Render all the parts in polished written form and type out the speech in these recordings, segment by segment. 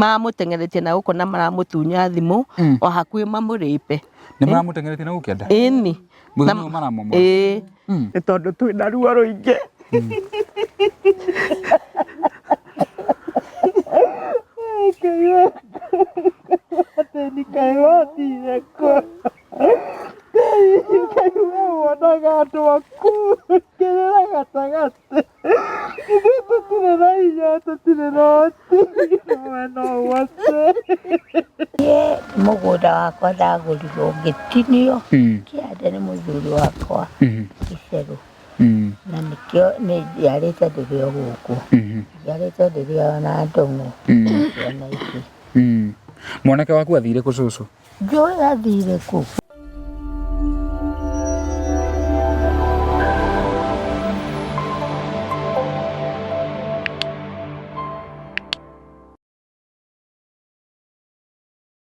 Maramũteng'eretie na gũkũ na maramũtunya thimũ o hakuhĩ mamũrĩpe. Nĩ maramũteng'eretie na gũkũ kĩanda? Ĩni. Mũthenya ũyũ maramomora? Ĩĩ. Nĩ tondũ twĩna ruo rũingĩ. Ngai wathire kũ? Ngai we wonaga andũ aku kĩrĩra gatagatĩ. Ithuĩ tũtirĩ na hinya, tũtirĩ na ũhoti, we no ũhote. Niĩ mũgũnda wakwa ndagũrirwo ngĩtinio kĩande nĩ mũthuri wakwa gĩcerũ. Na nĩkĩo niĩ njiarĩtwo ndĩrĩ o gũkũ. Njiarĩtwo ndĩrĩ o na ndũng'ũ ciana ici. Mwanake waku athire kũ cũcũ? Njũĩ athire kũ?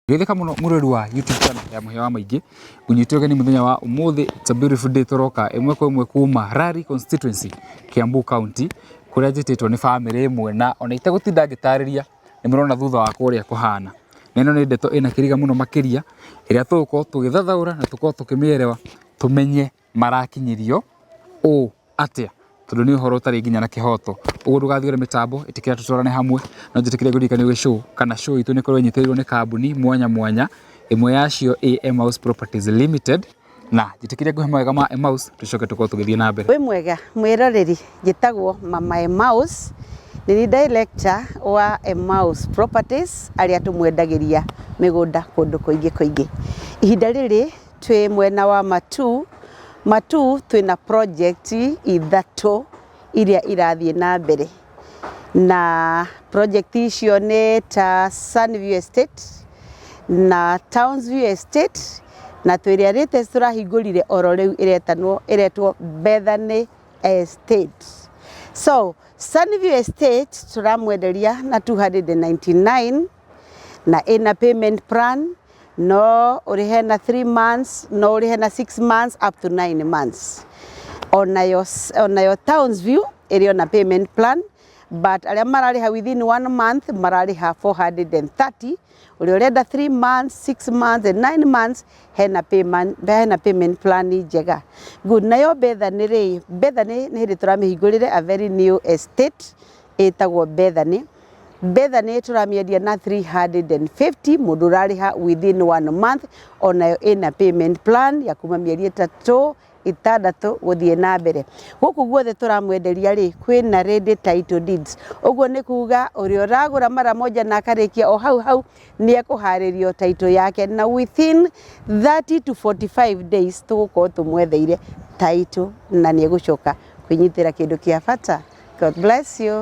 Geithĩka mũno mũrori wa YouTube channel ya Mũhĩa wa Maingĩ. Ngũnyite ũgeni mũthenya wa ũmũthĩ, it's a beautiful day tũroka ĩmwe kwa ĩmwe kuma Rari constituency, Kiambu County, kũrĩa njĩtĩtwo nĩ bamĩrĩ ĩmwe na ona itegũtinda ngĩtarĩria nĩ mũrona thutha wakwa ũrĩa kũhana. Na ĩno nĩ ndeto ĩna kĩriga mũno makĩria ĩrĩa tũgũkorwo tũgĩthathaũra na tũkorwo tũkĩmĩerewa tũmenye marakinyirio ũũ atĩa tondũ nĩ ũhoro ũtarĩ nginya na kĩhoto. Ũguo ndũgathiũre mĩtambo ĩtĩkĩra tũtwarane hamwe no njĩtĩkĩre ngũririkanie gwĩ show kana show itũ nĩ ĩkoragwo ĩnyitĩrĩirwo nĩ kambuni mwanya mwanya ĩmwe yacio ĩ Emmaus Properties Limited na njĩtĩkĩre ngũhe mawega ma Emmaus tũcoke tũkorwo tũgĩthiĩ na mbere. Wĩ mwega mwĩroreri, njĩtagwo Mama Emmaus, nĩ niĩ director wa Emmaus Properties arĩa tũmwendagĩria mĩgũnda kũndũ kũingĩ kũingĩ. Ihinda rĩrĩ twĩ mwena wa Matuu, Matuu twĩna project ithatũ iria irathiĩ na mbere, na project icio nĩ ta Sunview Estate na Townsview Estate na twĩ ĩrĩa latest tũrahingũrire oro rĩu ĩretanwo ĩretwo Bethany Estate. So Sunview Estate tũramwenderia na 299 na ĩna payment plan no ũrĩhe na 3 months no ũrĩhe na 6 months up to 9 months. Onayo, onayo Townsview ĩrĩ ona payment plan but arĩa mararĩha within one month mararĩha 430 ũrĩa ũrenda 3 months 6 months and 9 months hena payment, hena payment plan njega. Good. Nayo Bethany rĩ, Bethany nĩ hĩndĩ tũramĩhingũrire a very new estate ĩtagwo Bethany. Bethany tũramĩendia na 350 mũndũ ũrarĩha within one month, onayo ĩna payment plan ya kuma mĩeri ĩtatũ ĩtandatũ gũthiĩ na mbere. Gũkũ guothe tũramwenderia rĩ, kwĩna ready title deeds, ũguo nĩ kuga ũrĩa ũragũra mara moja na akarĩkia o hau hau nĩ ekũharĩrio title yake na within 30 to 45 days tũgũkorwo tũmwetheire title na nĩ egũcoka kwĩnyitĩra kĩndũ kĩa bata. God bless you.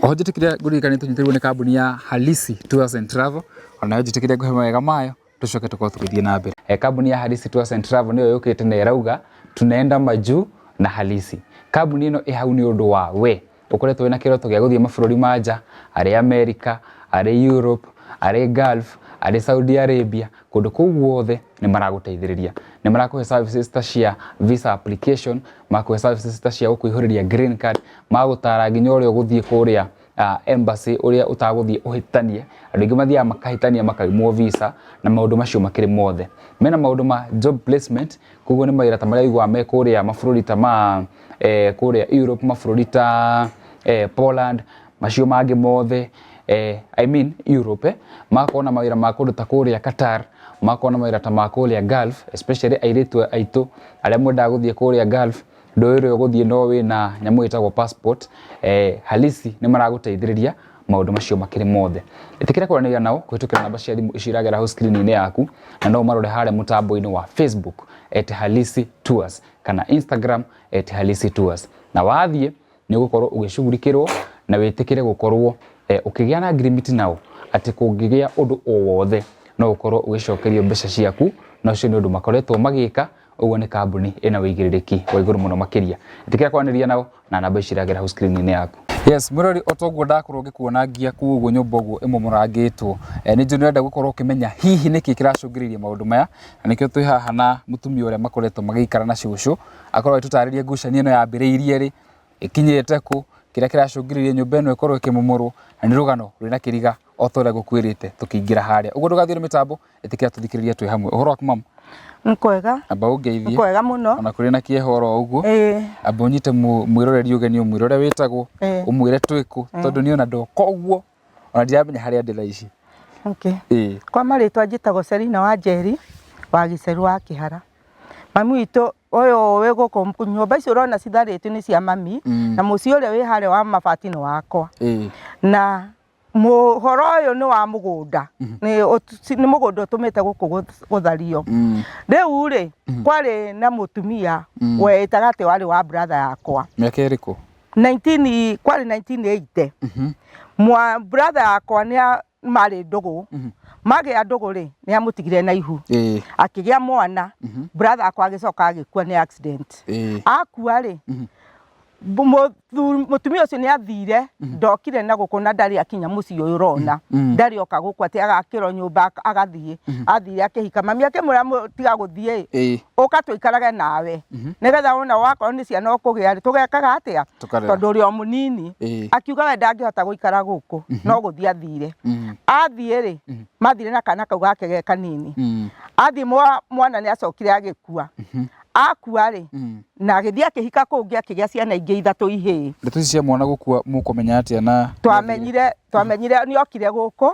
Oho njĩtĩkĩre ngũririkanie tũnyitĩrĩirwo nĩ kambuni ya Halisi Tours and Travel onayo njĩtĩkĩre ngũhe mawega mayo tũcoke tũkorwo tũgĩthiĩ na mbere. E, kambuni ya Halisi Tours and Travel nĩyo yũkĩte na ĩrauga tunaenda majuu na Halisi. Kambuni ĩno ĩ hau nĩ ũndũ wa we ũkoretwo wĩna kĩroto gĩa gũthiĩ mabũrũri ma nja, arĩ America, arĩ Europe, arĩ Gulf, arĩ Saudi Arabia, kũndũ kũu guothe nĩ maragũteithĩrĩria. Nĩ marakũhe services ta cia visa application, makũhe services ta cia gũkũihũrĩria green card, magũtara nginya ũrĩa ũgũthiĩ kũrĩa embassy ũrĩa ũtagũthiĩ ũhĩtanie. Andũ aingĩ mathiaga makahĩtania makaimwo visa na maũndũ macio makĩrĩ mothe. Mena maũndũ ma job placement, koguo nĩ mawĩra ta marĩa ũiguaga me kũrĩa mabũrũri ta ma kũrĩa Europe, mabũrũri ta Poland, macio mangĩ mothe, I mean Europe, magakorwo na mawĩra ma kũndũ ta kũrĩa Qatar, magakorwo na mawĩra ta ma kũrĩa Gulf, especially airĩtu aitũ arĩa mwendaga gũthiĩ kũrĩa Gulf, ndũĩ ũrĩa ũgũthiĩ no wĩna nyamũ ĩtagwo passport, Halisi nĩ maragũteithĩrĩria maũndũ macio makĩrĩ mothe. Ĩtĩkĩra kwaranĩria nao kũhĩtũkĩra namba cia thimũ ici iragera hau screen-inĩ yaku, na no ũmarore harĩa mũtambo-inĩ wa Facebook at Halisi Tours kana Instagram at Halisi Tours. Na wathiĩ nĩ ũgũkorwo ũgĩcugurikĩrwo na wĩtĩkĩre gũkorwo ũkĩgĩa na agreement nao atĩ kũngĩgĩa ũndũ o wothe no ũkorwo ũgĩcokerio mbeca ciaku, na ũcio nĩ ũndũ makoretwo magĩka. Ũguo nĩ kambuni ĩna ũigĩrĩrĩki wa igũrũ mũno makĩria. Ĩtĩkĩra kwaranĩria nao na namba ici iragera hau screen-inĩ yaku. Yes, mwĩrori o toguo ndakorwo ngĩkuona ngia kuu ũguo nyũmba ũguo ĩmomorangĩtwo. Nĩ njũĩ nĩ ũrenda gũkorwo ũkĩmenya hihi nĩkĩ kĩracũngĩrĩirie maũndũ maya, na nĩkĩo twĩ haha na mũtumia ũrĩa makoretwo magĩikara na cũcũ, akorwo agĩtũtarĩria ngucanio ĩno yambĩrĩirie rĩ, ĩkinyĩte kũ, Kĩrĩa kĩracũngĩrĩirie nyũmba ĩno ĩkorwo ĩkĩmomorwo, na nĩ rũgano rwĩna kĩriga o ta ũrĩa ngũkwĩrĩte tũkĩingĩra harĩa. Ũguo ndũgathiĩ nĩ mĩtambo, ĩtĩkĩra tũthikĩrĩrie twĩ hamwe. Ũhoro waku mama? Nĩ kwega. Amba ũngeithie. Kwega mũno. Ona kũrĩ na kĩeha oro ũguo. Ĩĩ. Amba ũnyite mwĩroreri ũgeni, ũmwĩre ũrĩa wĩtagwo, Ĩĩ. ũmwĩre twĩkũ, tondũ niĩ ona ndoka ũguo ona ndiramenya harĩa ndĩ thaa ici. Okay. Ĩĩ. Kwa marĩtwa njĩtagwo Selina Wanjeri wa Gĩceru wa Kĩhara. Mami witũ ũyũ wĩ gũkũ, nyũmba icio ũrona citharĩtio nĩ cia mami, na mũciĩ ũrĩa wĩ harĩa wa mabati nĩ wakwa. Na mũhoro ũyũ nĩ wa mũgũnda, nĩ mũgũnda ũtũmĩte gũkũ gũthario. Rĩu rĩ, kwarĩ na mũtumia weĩtaga atĩ warĩ wa brother yakwa. Mĩaka ĩrĩkũ? 19 kwarĩ 1980. Mwa brother yakwa nĩ marĩ ndũgũ. Magĩa ndũgũ rĩ, nĩ amũtigire na ihu. Akĩgĩa mwana, brother akwa agĩcoka agĩkua nĩ accident. Akua rĩ, mũtumia ũcio nĩ athire, ndokire na gũkũ na ndarĩ akinya mũciĩ ũyũ ũrona. Ndarĩ oka gũkũ atĩ agakĩrwo nyũmba agathiĩ. Athire akĩhika. Mami akĩmwĩra tiga gũthiĩ ĩ, ũka tũikarage nawe. Nĩgetha wona wakorwo nĩ ciana ũkũgĩa rĩ, tũgekaga atĩa? Tũkarera. Tondũ ũrĩ o mũnini. Akiuga we ndangĩhota gũikara gũkũ, no gũthiĩ athire. Athiĩ rĩ, mathire na kana kau gake ge kanini. Athiĩ mwana nĩ acokire agĩkua. Akua rĩ, na agĩthiĩ akĩhika kũngĩ, akĩgĩa ciana ingĩ ithatũ ihĩĩ. Ndeto ici cia mwana gũkua mũkũmenya atĩa na Twamenyire nĩ okire gũkũ,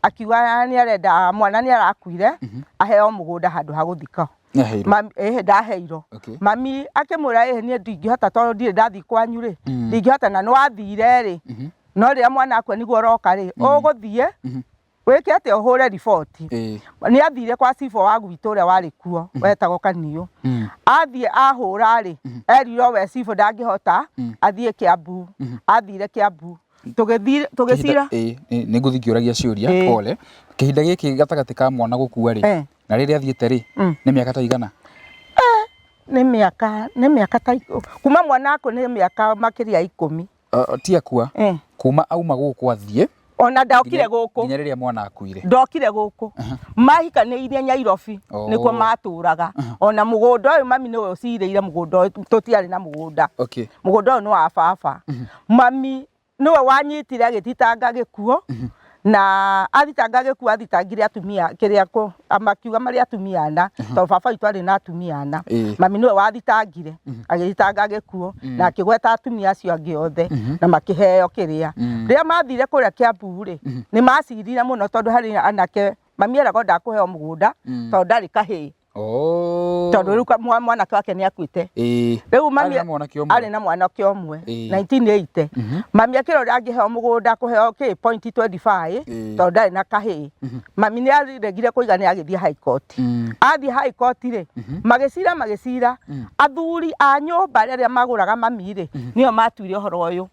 akiuga nĩ arenda mwana nĩ arakuire, aheo mũgũnda handũ ha gũthika. Nĩaheirwo? Mami, ĩhĩ, ndaheirwo. Mami akĩmwĩra ĩhĩ, niĩ ndingĩhota tondũ ndirĩ ndathiĩ kwanyu rĩ, ndingĩhota na nĩwathire rĩ, no rĩrĩa mwana akua nĩguo ũroka rĩ, ũgũthiĩ wĩke atĩa, ũhũre riboti. Nĩ athire kwa cibũ wa gwitũ ũrĩa warĩ kuo wetagwo Kaniũ. Athiĩ ahũra rĩ, erirwo we cibũ ndangĩhota, athiĩ Kiambu. Athire Kiambu, tũgĩcira. Nĩ ngũthiĩ ngĩũragia ciũria, pole. Kĩhinda gĩkĩ gatagatĩ ka mwana gũkua rĩ na rĩrĩa athiĩte rĩ, nĩ mĩaka ta igana? Nĩ mĩaka ta kuma mwana akua nĩ mĩaka makĩria ya 10. Ti akua, kuma auma gũkũ athiĩ Ona ndokire gũkũ. Nginya rĩrĩa mwana akuire. Ndokire gũkũ, mahikanĩirie Nyairobi. Nĩkuo matũraga. Ona mũgũnda ũyũ mami nĩwe ũcirĩire mũgũnda ũyũ, tũtiarĩ na mũgũnda. Mũgũnda ũyũ nĩ wa baba. Mami nĩwe wanyitire agĩthitanga gĩkuo, na athitanga gĩkuo athitangire atumia kĩrĩa makiuga marĩ atumia ana, tondũ baba witũ arĩ na atumia ana. Mami nĩwe wathitangire, agĩthitanga gĩkuo na akĩgweta atumia acio angĩ othe na makĩheo kĩrĩa. Rĩrĩa mathire kũrĩa Kiambu rĩ, nĩ macirire mũno tondũ harĩ anake mami eragwo ndakũheo mũgũnda tondũ ndarĩ kahĩĩ. Tondũ rĩu mwanake wake nĩ akuĩte. Rĩu mami Arĩ na mwanake ũmwe. Arĩ na mwanake ũmwe. 1980 mami akĩrwo ndangĩheo mũgũnda, kũheo kĩ point 25, tondũ ndarĩ na kahĩĩ. Mami nĩ aregire kũiga, nĩ agĩthiĩ high court. Athiĩ high court rĩ, magĩcira athuri a nyũmba arĩa magũraga mami rĩ, nĩo matuire ũhoro ũyũ.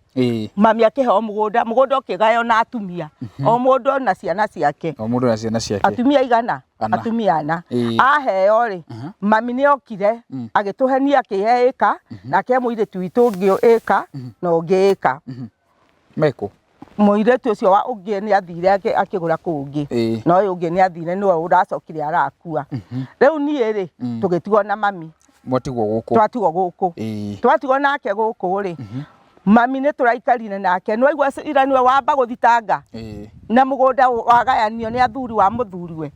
Mami akĩheo mũgũnda, mũgũnda ũkĩgaywo na atumia, o mũndũ na ciana ciake. O mũndũ na ciana ciake. Atumia igana? Ana. Atumia ana. Aheo rĩ, mami nĩ okire agĩtũhenia, akĩhe ĩka na akĩhe mũirĩtu witũ ũngĩ ĩka na ũngĩ ĩka. Mekũ? Mũirĩtu ũcio wa ũngĩ nĩ athire akĩgũra kũngĩ. Na ũyũ ũngĩ nĩ athire, nĩwe ũracokire arakua. Rĩu niĩ rĩ, tũgĩtigwo na mami. Mwatigwo gũkũ. Twatigwo gũkũ. Twatigwo nake gũkũ rĩ, mami nĩ tũraikarire nake, nĩwaigua ira nĩwe wamba gũthitanga na mũgũnda wagayanio nĩ athuri wa mũthuriwe.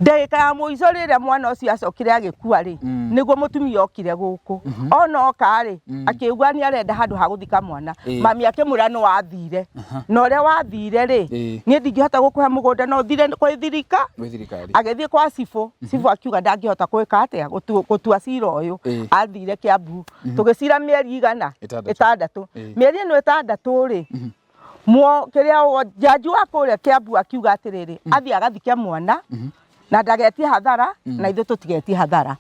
Ndagĩka ya mũico rĩrĩa mwana ũcio acokire agĩkua rĩ, nĩguo mũtumia okire gũkũ. Ona oka rĩ, akiuga nĩ arenda handũ ha gũthika mwana. Mami akĩmwĩra nĩ wathire, na ũrĩa wathire rĩ, niĩ ndingĩhota gũkũhe mũgũnda, no ũthire kwĩ thirika. Gwĩ thirikari. Agĩthiĩ kwa cibũ, cibũ akiuga ndangĩhota gwĩka atĩa, gũtua cira ũyũ. Athire Kiambu, tũgĩcira mĩeri igana? Ĩtandatũ. 6. Mĩeri ĩno 6 rĩ, mwo kĩrĩa jaji wa kũrĩa Kiambu akiuga atĩrĩrĩ, athiĩ agathike mwana na ndagetie hathara, na ithuĩ tũtigetie hathara.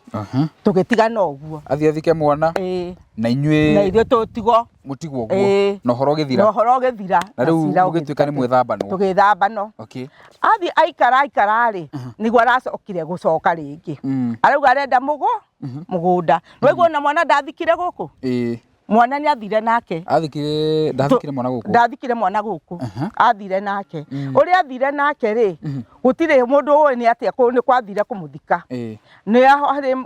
Tũgĩtigana ũguo. Athiĩ athike mwana na na inyuĩ ithuĩ tũtigwo. Mũtigwo ũguo na ũhoro na ũgĩthira. Ũhoro ũgĩthira. Na rĩu cira mũgĩtuĩka nĩ ũgĩthira. mwĩthambano. Tũgĩthambano. Athiĩ aikara aikara rĩ, nĩguo aracokire gũcoka rĩngĩ. Arauga arenda mũgũnda, nĩwaigua ona mwana ndathikire gũkũ. Mwana nĩ athire nake. Athikire ndathikire mwana gũkũ. Ndathikire mwana gũkũ. Athire nake. Ũrĩa athire nake rĩ, gũtirĩ mũndũ ũĩ nĩ atĩa nĩ kwathire kũmũthika. Nĩ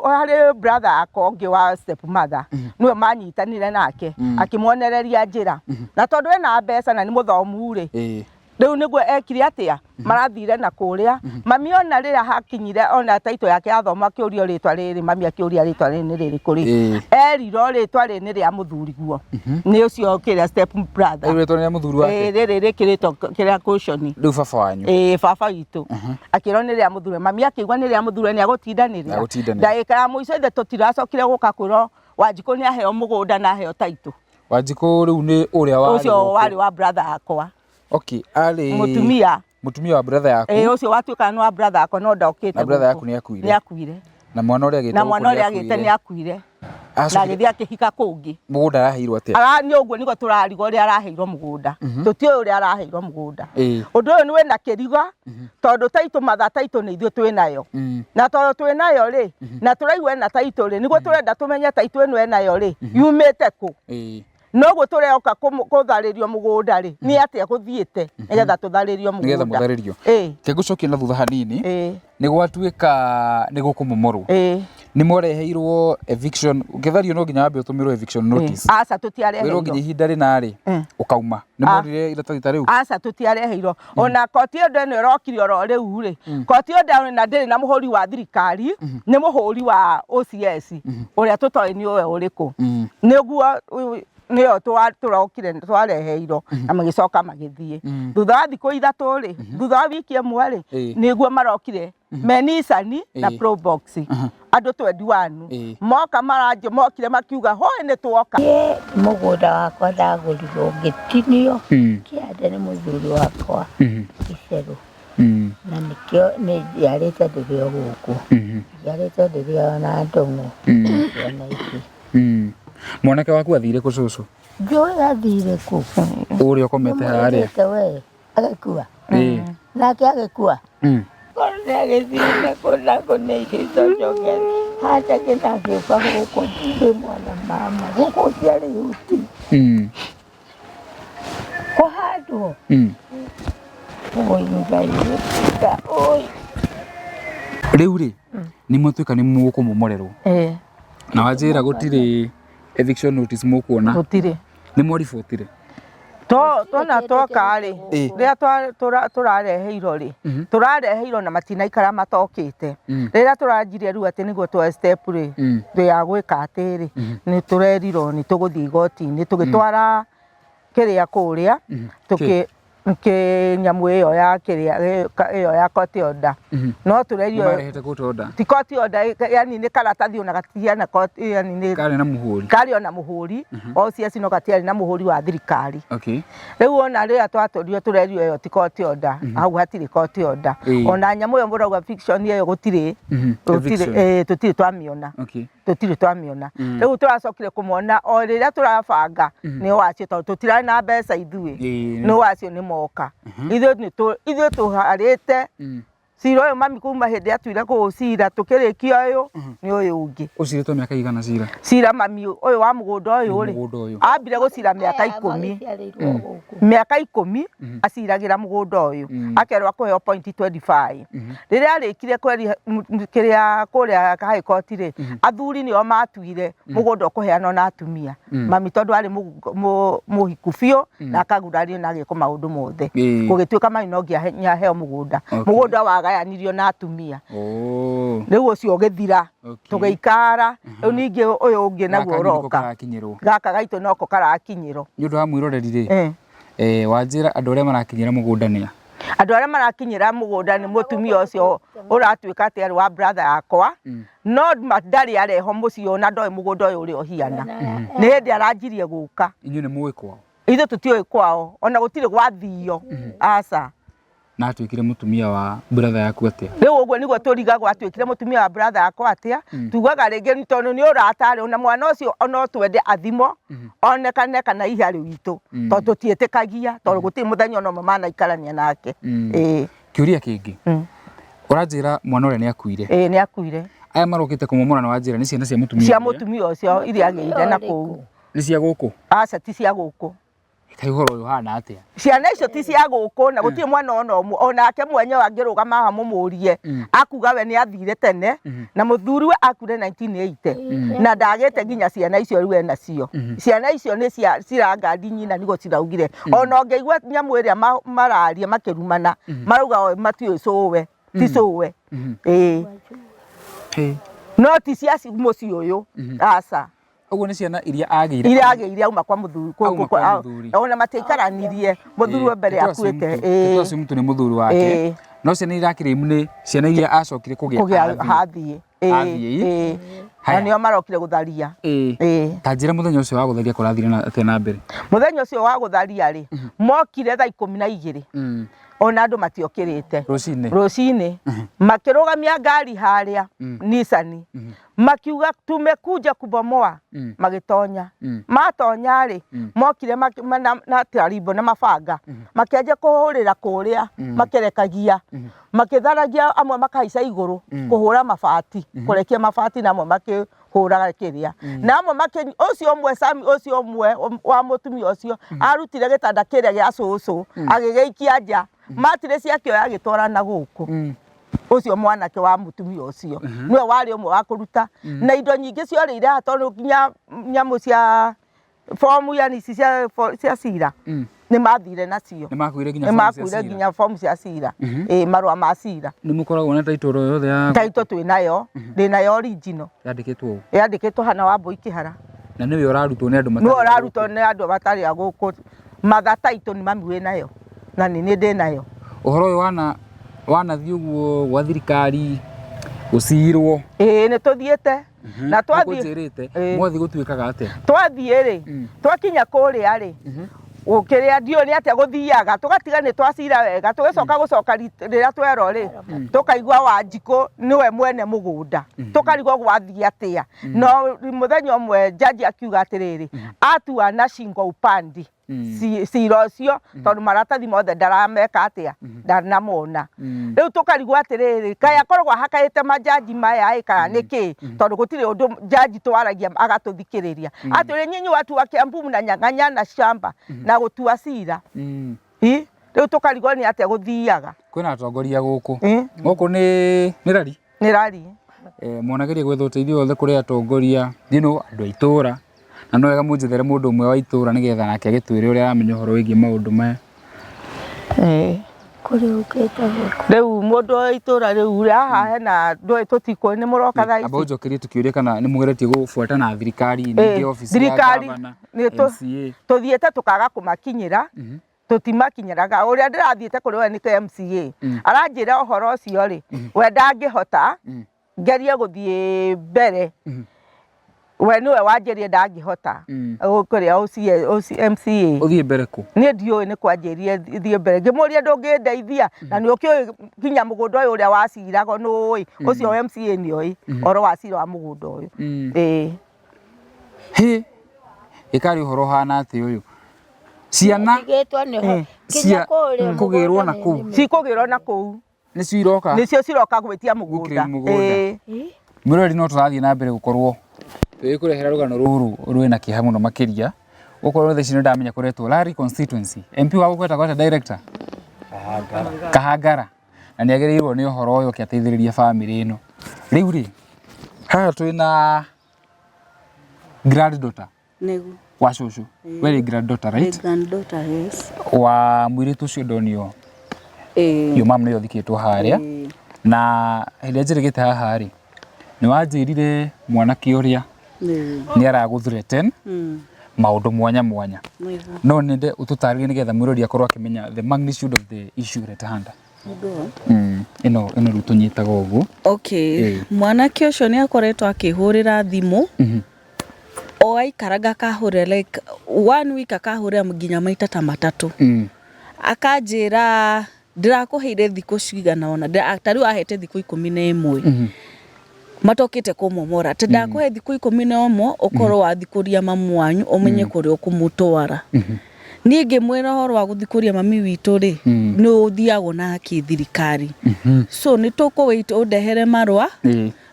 harĩ brother yakwa ũngĩ wa step mother, nĩwe manyitanire nake, akĩmuonereria njĩra. Na tondũ ena mbeca na nĩ mũthomu rĩ, rĩu nĩguo ekire atĩa, marathire na kũrĩa. Mami ona rĩrĩa hakinyire ona taito yake yathoma akĩũrio rĩtwa rĩrĩ, mami akĩũria rĩtwa rĩrĩ nĩ rĩrĩkũ rĩ, erirwo rĩtwa rĩrĩ nĩ rĩa mũthuriguo, nĩ ũcio kĩrĩa step brother. Rĩu rĩtwa nĩ rĩa mũthuri wake. Rĩrĩ rĩkĩrĩtwo kĩrĩa caution. Rĩu baba wanyu. Ĩĩ, baba witũ. Akĩrwo nĩ rĩa mũthuri. Mami akĩigua nĩ rĩa mũthuri nĩ agũtindanĩrĩra. Nĩagũtindanĩra. Ndagĩka ya mũico ithe tũtiracokire gũka kwĩrwo Wanjikũ nĩ aheo mũgũnda na aheo taito. Wanjikũ rĩu nĩ ũrĩa warĩ Ũcio gũkũ. warĩ wa brother yakwa. Okay, arĩ Mũtumia. Mũtumia wa brother yaku. Ĩĩ, ũcio watuĩkaga nĩ wa brother yakwa no ndokĩte. Na brother gũkũ. yaku nĩ akuire. Nĩ akuire. Na mwana ũrĩa agĩte Na gũkũ mwana nĩ ũrĩa agĩte nĩ akuire. Na Acokire agĩthiĩ akĩhika kũngĩ. Mũgũnda araheirwo atĩa? Ara nĩ ũguo nĩguo tũrarigwo ũrĩa araheirwo mũgũnda. Tũtiũĩ ũrĩa araheirwo mũgũnda. Ũndũ ũyũ nĩ wĩna kĩriga tondũ taitũ matha taitũ nĩ ithuĩ twĩ nayo. Na tondũ twĩ nayo rĩ, na tũraigua ena taitũ rĩ, nĩguo tũrenda tũmenye taitũ ĩno enayo rĩ, yumĩte kũ? Noguo tũreoka kũtharĩrio mũgũnda rĩ, nĩ atĩa gũthiĩte nĩgetha tũtharĩrio mũgũnda? Nĩgetha mũtharĩrio. Reke ngũcokie na thutha hanini. Nĩ gwatuĩka nĩ gũkũmomorwo. Nĩ mwareheirwo eviction, ũngĩthario no nginya wambe ũtũmĩrwo eviction notice. Aca, tũtiareheirwo. Wĩrwo nginya ihinda rĩna rĩ, ũkauma. Nĩ muonire iratathi ta rĩu? Aca, tũtiareheirwo. Ona koti order ĩno ĩrokire oro rĩu rĩ, koti order na ndĩrĩ na mũhũri wa thirikari, nĩ mũhũri wa OCS ũrĩa tũtoĩ nĩ ũwe ũrĩkũ. Nĩguo nĩyo tũrokire twareheirwo na magĩcoka magĩthiĩ. Thutha wa thikũ 3 rĩ, thutha wa wiki ĩmwe rĩ, nĩguo marokire me Nissan na Probox. Andũ 21. Moka maranjio, mokire makiuga hoi nĩ tuoka. Niĩ mũgũnda wakwa ndagũrirwo ngĩtinio kĩande nĩ mũthuri wakwa Icerũ. Na nĩkĩo nĩ njiarĩte ndĩrĩ o gũkũ. Njiarĩte ndĩrĩ o na ndũng'ũ. Ciana ici. Mwanake waku athire kũ cũcũ? Njũĩ athire kũ? Ũrĩa ũkomete harĩa. Nĩmwĩrĩte we agĩkua. Nake agĩkua. Korwo nĩ agĩthiĩte kũ na kũ nĩ igĩcocoke. Hata kĩna gĩũka gũkũ ndĩ mwana mama. Gũkũ gũtiarĩ ihuti. Kũhandwo. Ũyũ Ngai gũtinda ũyũ. Rĩu rĩ, nĩ mwatuĩka nĩ mũkũmomorerwo. Na wanjĩra gũtirĩ eviction notice mũkuona. Gũtirĩ. Nĩ mwaribotire? Tona twoka rĩ, rĩrĩa tũrareheirwo rĩ, tũrareheirwo na matinaikara matokĩte. Rĩrĩa tũranjirie rĩu atĩ nĩguo tuoe step rĩ, ya gwĩka atĩ rĩ, nĩ tũrerirwo nĩ tũgũthiĩ igoti-inĩ, tũgĩtwara kĩrĩa kũrĩa, nyamũ ĩyo ya kĩrĩa, ĩyo ya court order. No tũrerirwo Nĩmarehete court order? Ti court order, yani nĩ karatathi ona gatihiana court, yani nĩ Karĩ na mũhũri. Karĩ ona mũhũri, OCS no gatiarĩ na mũhũri wa thirikari. Rĩu ona rĩrĩa twatũrio tũrerirwo ĩyo ti court order, hau hatirĩ court order. Ona nyamũ ĩyo mũrauga fiction ĩyo gũtirĩ, Eviction. tũtirĩ twamĩona. Tũtirĩ twamĩona. Rĩu tũracokire kũmona o rĩrĩa tũrabanga nĩ wacio, tondũ tũtirarĩ na mbeca ithuĩ. Nĩ wacio nĩ moka. Ithuĩ tũharĩte cira ũyũ mami kuma hĩndĩ atuire kũũcira tũkĩrĩkia ũyũ nĩ ũyũ ũngĩ. Ũcirĩtwo mĩaka igana cira? Cira mami ũyũ wa mũgũnda ũyũ rĩ, Mũgũnda ũyũ. ambire gũcira mĩaka 10. Mĩaka 10 aciragĩra mũgũnda ũyũ. Akerwo akũheo point 25. Rĩrĩa arĩkirie kĩrĩa kũrĩa High Court rĩ, athuri nĩo matuire mũgũnda ũkũheanwo na atumia. Mami tondũ arĩ mũhiku biũ na akagurario na agĩkwo maũndũ mothe. Gũgĩtuĩka mami no nginya aheo mũgũnda. Mũgũnda wagayanirio na atumia. Rĩu ũcio ũgĩthira. Tũgĩikara. Rĩu ningĩ ũyũ ũngĩ naguo Gaka nĩko ũroka. karakinyĩrwo. Gaka gaitũ noko karakinyĩrwo. Nĩ ũndũ wa mwĩroreri rĩ, wanjĩra andũ arĩa marakinyĩra mũgũnda nĩ a? Andũ arĩa marakinyĩra mũgũnda nĩ mũtumia ũcio ũratuĩka atĩ arĩ wa brother yakwa, no ndarĩ areho mũciĩ ũyũ na ndoĩ mũgũnda ũyũ ũrĩa ũhiana. Nĩ hĩndĩ aranjirie gũka. Inyuĩ nĩ mũĩ kwao? Ithuĩ tũtiũĩ kwao, ona gũtirĩ gwathio. Aca. Na atuĩkire mũtumia wa brother yaku atĩa? Rĩu ũguo nĩguo tũrigagwo atuĩkire mũtumia wa brother yakwa atĩa? Tugaga rĩngĩ tondũ nĩ ũratarĩ na mwana ũcio no twende athimwo, onekane kana hihi arĩ witũ. Tondũ tũtiĩtĩkagia, tondũ gũtirĩ mũthenya ona ũmwe manaikarania nake. Kĩũria kĩngĩ. Ũranjĩra mwana ũrĩa nĩ akuire. Ĩĩ, nĩ akuire. Aya marokĩte kũmomora na wanjĩra nĩ ciana cia mũtumia Cia ũrĩa? mũtumia ũcio iria agĩire na kũu. Nĩ cia gũkũ? Aca, ti cia gũkũ. Kaĩ ũhoro ũyũ ũhana atĩa? Ciana icio ti cia gũkũ na gũtirĩ mwana ona ũmwe onake mwenyewe angĩrũgama haha mũmũrie akuga we nĩ athire tene na mũthuriwe akuire 1980 na ndagĩte nginya ciana icio rĩu enacio. Ciana icio nĩ cia cirangandi nyina nĩguo ciraugire. Ona ũngĩigua nyamũ ĩrĩa mararia makĩrumana marauga o matiũĩ cũwe ti cũwe. Ĩĩ. No ti cia mũciĩ ũyũ aca. Ũguo nĩ ciana iria agĩire. Iria agĩire auma kwa mũthuri. Auma kwa mũthuri. Ona matiaikaranirie mũthuri wa mbere akuĩte. Ĩĩ. Mtu nĩ mũthuri wake. No ciana iria akĩrĩmu nĩ ciana iria acokire kũgĩa hathiĩ. Hathiĩ. Na nĩo marokire gũtharia. Ĩĩ. Ta njĩra mũthenya ũcio wa gũtharia kũrathire atĩa na mbere? Mũthenya ũcio wa gũtharia rĩ, mokire thaa 12. Ona andũ matiokĩrĩte. Rũcinĩ. Rũcinĩ. Makĩrũgamia ngari harĩa Nissan. Makiuga tumekuja kubomoa. Magĩtonya. Matonya rĩ, mokire na tarimbo na mabanga. Makĩanjia kũhũrĩra kũrĩa, makĩrekagia. Makĩtharagia amwe makahaica igũrũ kũhũra mabati, kũrekia mabati na amwe makĩhũraga kĩrĩa. Na amwe ũcio ũmwe Sami ũcio ũmwe wa mũtumia ũcio arutire gĩtanda kĩrĩa gĩa cũcũ agĩgĩikia nja. Matirĩ ciakĩoya agĩtwara na gũkũ. Ũcio mwanake wa mũtumia ũcio nĩwe warĩ ũmwe wa kũruta na indo nyingĩ ciorĩire haha tondũ nginya nyamũ cia fomu yani ici cia cira nĩ mathire nacio. Nĩ makuire nginya fomu cia cira. Nginya fomu cia cira. Ĩĩ, marũa ma cira. Nĩ mũkoragwo na title o yothe ya title twĩ nayo, ndĩ nayo original. Yandĩkĩtwo ũũ? Yandĩkĩtwo hana Wambũi Kĩhara. Na nĩwe ũrarutwo nĩ andũ matarĩ. Nĩwe ũrarutwo nĩ andũ matarĩ a gũkũ. Mother title nĩ mami wĩ nayo na nĩ niĩ ndĩ nayo. Ũhoro ũyũ wanathiĩ ũguo gwa thirikari gũcirwo. Ĩĩ nĩ tũthiĩte. Na twathiĩ njĩrĩte mwathiĩ gũtuĩkaga atĩa? Twathiĩ rĩ, twakinya kũrĩa rĩ, gũkĩrĩa ndiũĩ nĩ atĩa gũthiaga, tũgatiga nĩ twacira wega, tũgĩcoka gũcoka rĩrĩa twerwo rĩ, tũkaigua Wanjikũ nĩwe mwene mũgũnda, tũkarigwo gwathiĩ atĩa. No mũthenya ũmwe jaji akiuga atĩrĩrĩ, atua na shingo upandi cira ũcio tondũ maratathi mothe ndarameka atĩa, ndanamona. Rĩu tũkarigwo atĩrĩrĩ, kaĩ akoragwo ahakaĩte majaji maya ĩ kana nĩkĩ, tondũ gũtirĩ ũndũ jaji twaragia agatũthikĩrĩria. Atwĩre nyinyi watu wa Kiambu mnanyang'anyana shamba na gũtua cira. Rĩu tũkarigwo nĩ atĩa gũthiaga. Kwĩna atongoria gũkũ. Gũkũ nĩ rari? Nĩ rari. Mwanageria gwetha ũteithio wothe kũrĩ atongoria, you know, andũ a itũra. Na no wega mũnjethere mũndũ ũmwe wa itũra nĩgetha nake agĩtwĩre ũrĩa aramenya ũhoro wĩgiĩ maũndũ maya. Kũrĩ ũkĩte gũkũ. Rĩu mũndũ wa itũra rĩu haha hena ndũĩ tũtikũĩ nĩ mũroka thaa ici. Amba ũnjokerie tũkĩũria kana nĩ mũgeretie gũbuata na thirikari ningĩ obici ya gavana, MCA. Tũthiĩte tũkaga kũmakinyĩra. Tũtimakinyĩraga. Ũrĩa ndĩrathiĩte kũrĩ we nĩ MCA. Aranjĩra ũhoro ũcio rĩ, we ndangĩhota, ngerie gũthiĩ mbere. We nĩwe wanjĩrire ndangĩhota. Kũrĩa MCA. Ũthiĩ mbere kũ? Niĩ ndiũĩ nĩ kwanjĩrire thiĩ mbere. Ngĩmũria ndũngĩndeithia na nĩ ũkĩũĩ nginya mũgũnda ũyũ ũrĩa waciragwo nĩ ũĩ. Ũcio MCA nĩ oĩ ũhoro wa cira wa mũgũnda ũyũ. Ĩĩ. Hĩ, ĩkarĩ ũhoro ũhana atĩa ũyũ? Ciana cia kũgĩrwo na kũu. Cikũgĩrwo na kũu. Nĩcio iroka? Nĩcio ciroka gwĩtia mũgũnda. Mwĩroreri no tũrathiĩ na mbere gũkorwo tũgĩkũrehera rũgano rũrũ rwĩna kĩeha mũno makĩria. Gũkorwo thaa ici nĩ ndamenya kũretwo Lari constituency. MP wa gũkũ etagwo atĩa director? Kahangara. Na nĩ agĩrĩirwo nĩ ũhoro ũyũ oke ateithĩrĩrie bamĩrĩ ĩno. Rĩu rĩ, haha twĩna granddaughter. Nĩguo. Wa cũcũ. We rĩ granddaughter, right? Granddaughter, yes. Wa mũirĩtu ũcio ndonio. Your mom nĩwe ũthikĩtwo harĩa. Na hĩndĩ ĩrĩa njĩrĩgĩte haha rĩ, nĩ wanjĩrire mwanake ũrĩa nĩ aragũ threaten maũndũ mwanya mwanya. No nyende ũtũtarĩrie nĩgetha mwĩrori akorwo akĩmenya the magnitude of the issue at hand. Ĩno ĩno rĩu tũnyitaga ũguo. Okay. Mwanake ũcio nĩ akoretwo akĩhũrĩra thimũ. O aikaranga akahũrĩra like one week akahũrĩra nginya maita ta matatũ. Akanjĩra ndĩrakũheire thikũ cigana ũna, ta rĩu ahete thikũ 11. Matokĩte kũmomora. Atĩ ndakũhe thikũ 11 ũkorwo wathikũria mamu wanyu ũmenye kũrĩa ũkũmũtwara. Niĩ ngĩmwĩra ũhoro wa gũthikũria mami witũ rĩ, nĩ ũthiagwo na kĩthirikari, so nĩ tũkũ wait ũndehere marũa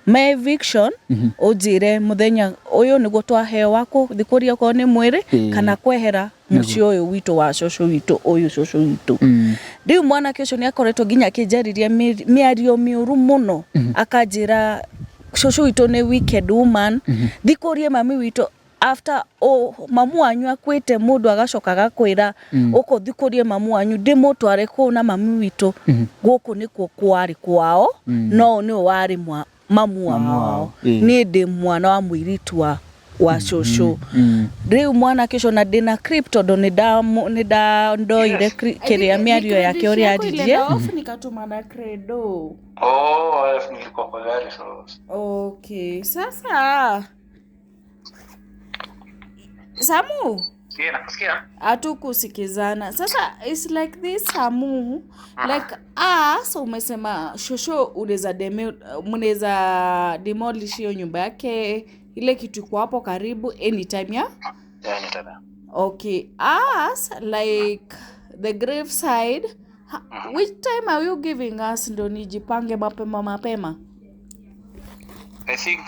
ma eviction, ũnjĩre mũthenya ũyũ nĩguo twaheo wa kũthikũria okorwo nĩ mwĩrĩ kana kwehera mũciĩ ũyũ witũ wa cũcũ witũ ũyũ, cũcũ witũ. Rĩu mwanake ũcio nĩ akoretwo nginya akĩnjarĩria mĩario mĩũru mũno, akanjĩra cũcũ witũ nĩ wicked woman, thikũrie mami witũ after o mamu wanyu akuĩte, mũndũ agacoka agakwĩra ũkũthikũrie mamu wanyu, ndĩmũtware kũu na mami witũ gũkũ nĩkuo kwarĩ kwao, no nĩwe warĩ mamu Mamu wao. Wao, Niĩ ndĩ mwana wa mũirĩtu wa cũcũ. Rĩu mwanake ũcio na ndĩna clip tondũ nĩ ndandoire kĩrĩa mĩario yake ũrĩa aririe. Off nikatuma na credo. Oh, nilikuwa kwa gari, so Okay, sasa Samu, Yeah, nakusikia. Hatukusikizana. Sasa it's like this, Samu, like us, umesema shosho unaweza mnaweza demolish hiyo nyumba yake, ile kitu iko hapo karibu, anytime, ya? Yeah, anytime. Okay, us, like the grave side, which time are you giving us ndo nijipange mapema mapema? I think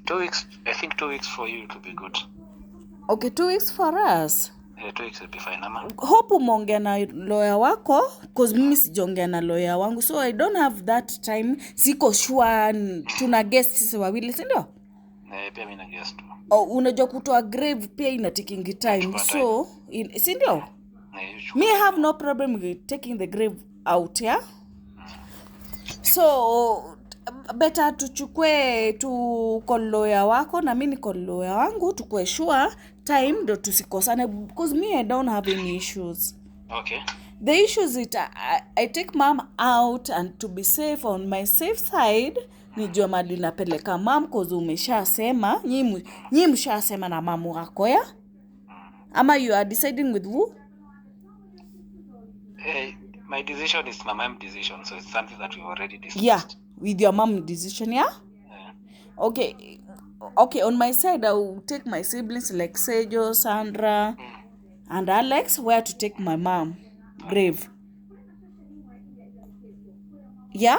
2 weeks. I think 2 weeks for you to be good. Okay, 2 weeks for us. Yeah, 2 weeks will be fine, ama? Hope umeongea na lawyer wako, 'cause mimi sijaongea na lawyer wangu, so I don't have that time. Siko sure, tuna guess sisi wawili, si ndio? Eh, pia mimi na guess tu. Oh, unajua kutoa grave pia ina taking time. Chukua. So si ndio? Eh, chukua. Me have no problem with taking the grave out, yeah. So better tuchukue tu call lawyer wako na mi ni call lawyer wangu, tukue sure time ndo tusikosane, because me, I don't have any issues. The issues it I take mom out and to be safe, on my safe side, nijue mali napeleka mom, 'cause umeshasema nyi mshasema na mamu wako, ya, ama you are deciding with who? Hey, my decision is my mom decision, so it's something that we've already discussed. Yeah, with your mom decision, yeah. Yeah. Okay, on my side I will take my siblings like Sejo, Sandra and Alex, where to take my mom grave, yeah.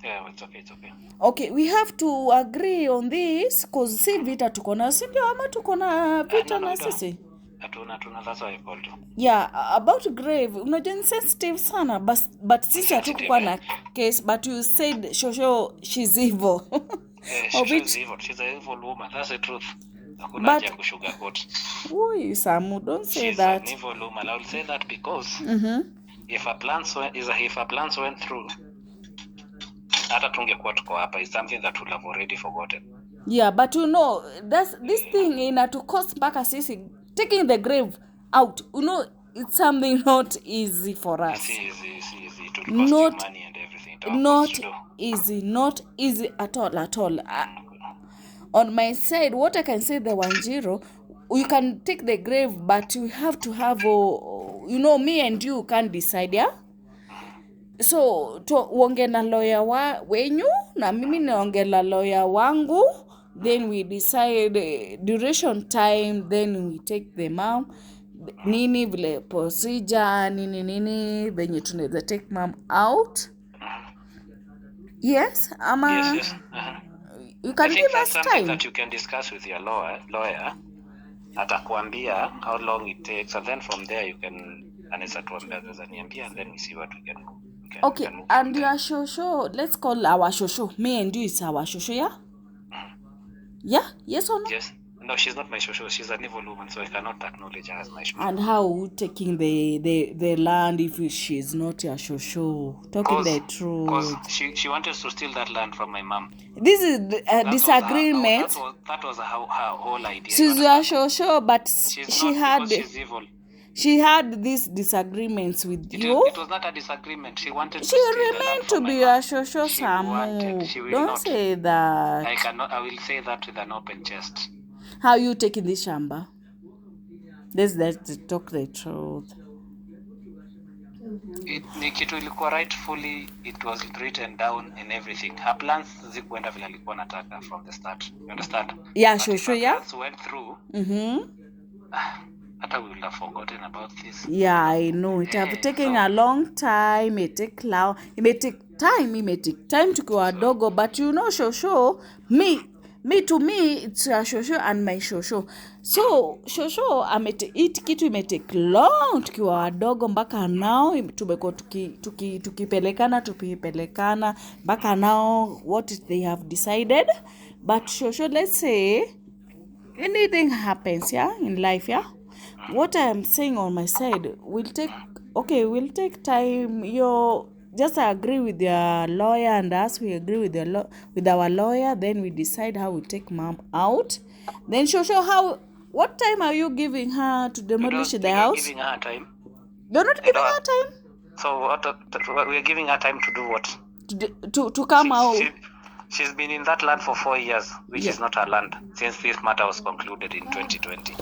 Yeah, it's okay, it's okay. Okay, we have to agree on this, 'cause si vita tuko na, si ndio? Ama tuko na vita No, no, na we don't. sisi? Hatuna, hatuna, that's why I called you. Yeah, about grave, unajua ni sensitive sana, but sisi hatukuwa na case, but you said shosho, she's evil. Eh, Of she's evil. She's an evil woman. That's the truth. Hakuna haja ya kusugarcoat. Ui, Samu, don't say She's that. An evil woman. I will say that because if her plans went through, hata tungekuwa tuko hapa. It's something that we'll have already forgotten. Yeah, but you know that's this thing inatucost mpaka sisi taking the grave out. It's something not easy for us. It's easy, it's easy. It will cost Not you money and everything. It will not cost you. easy, not easy at all, at all. On my side, what I can say, the Wanjiro, you can take the grave, but you have to have a, me and you can't decide, yeah. So to uonge na lawyer wa wenyu na mimi nionge na lawyer wangu, then we decide duration time, then we take the mom, nini vile procedure, nini nini, venye tunaweza take mom out, yes, ama Yes. You I can think give that's us something time. That you can discuss with your lawyer. Lawyer atakuambia how long it takes, and then from there you can, anaweza tuambia, anaweza niambia, and then we see what we can Okay, we can move from and there. your shosho, let's call our shosho. Me and you is our shosho, yeah? Yeah? Yes or no? Yes. No, she's not my shosho. She's an evil woman, so I cannot acknowledge her as my shosho. And how taking the land if she's not your shosho? Talking the truth. Because she wanted to steal that land from my mom. This is a That was disagreement. That was her whole idea. You She's your understand? shosho, but She's she not, had because she's evil. She had these disagreements with you. It was not a disagreement. She wanted to She steal the land remained to from my be mom. your shosho, She Samu. wanted. She will Don't not. say that. I cannot. I will say that with an open chest. How you taking this shamba? Let's talk the truth. Ni kitu ilikuwa rightfully, it was written down and everything. Her plans zikuenda vile alikuwa nataka from the start. You understand? Yeah, But if shosho, her yeah. plans went through, Hata we will have forgotten about this. Yeah, I know. It have Eh, taken so a long time. It take long. It may take time. It may take time tukiwa wadogo, but you know, shosho, me to me it's a shosho and my shosho. So shosho amete it kitu ime take long tukiwa wadogo mpaka now tumekuwa tukipelekana tukipelekana mpaka now what they have decided. But shosho, let's say anything happens, yeah, in life, yeah, what I'm saying on my side will take, okay, will take time. You just agree with your lawyer and us, we agree with the with our lawyer, then we decide how we take mom out. Then shosho, how, what time are you giving her to We demolish don't the we don't house? giving her time. You're not We giving don't her time So what we are giving her time to do what? to come She out. she she's been in that land for 4 years, which Yeah. is not her land, since this matter was concluded in 2020.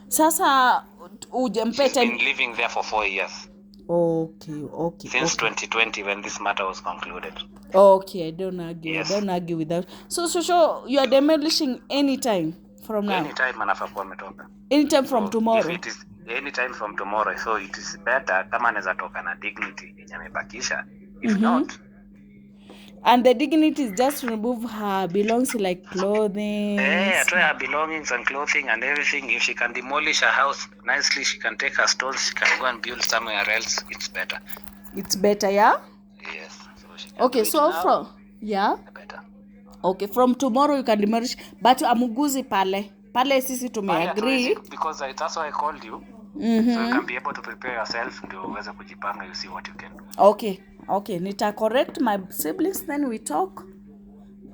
Sasa ujampe She's time. been living there for 4 years Okay, since okay. 2020 when this matter was concluded. Okay, I don't argue. I Yes. don't argue with that. So you are demolishing anytime from now. Anytime anafaa kuwa ametoka. Anytime from So if tomorrow. it is anytime from tomorrow, so it is better kama anaweza toka na dignity yenye amebakisha. If not, And the dignity is just remove her belongs like clothing. eh, atoe her belongings and clothing and everything. If she can demolish her house nicely, she can take her stones, she can go and build somewhere else. It's better. It's better, yeah? Yes. So she can Okay, do it so now, from, yeah. the better. Okay, from tomorrow you can demolish, but amuguzi pale. Pale sisi Pale tumeagree. hatuwezi because that's why I called you. So you can be able to prepare yourself ndio uweze kujipanga, you see what you can do. Okay. Okay, nita correct my siblings, then we talk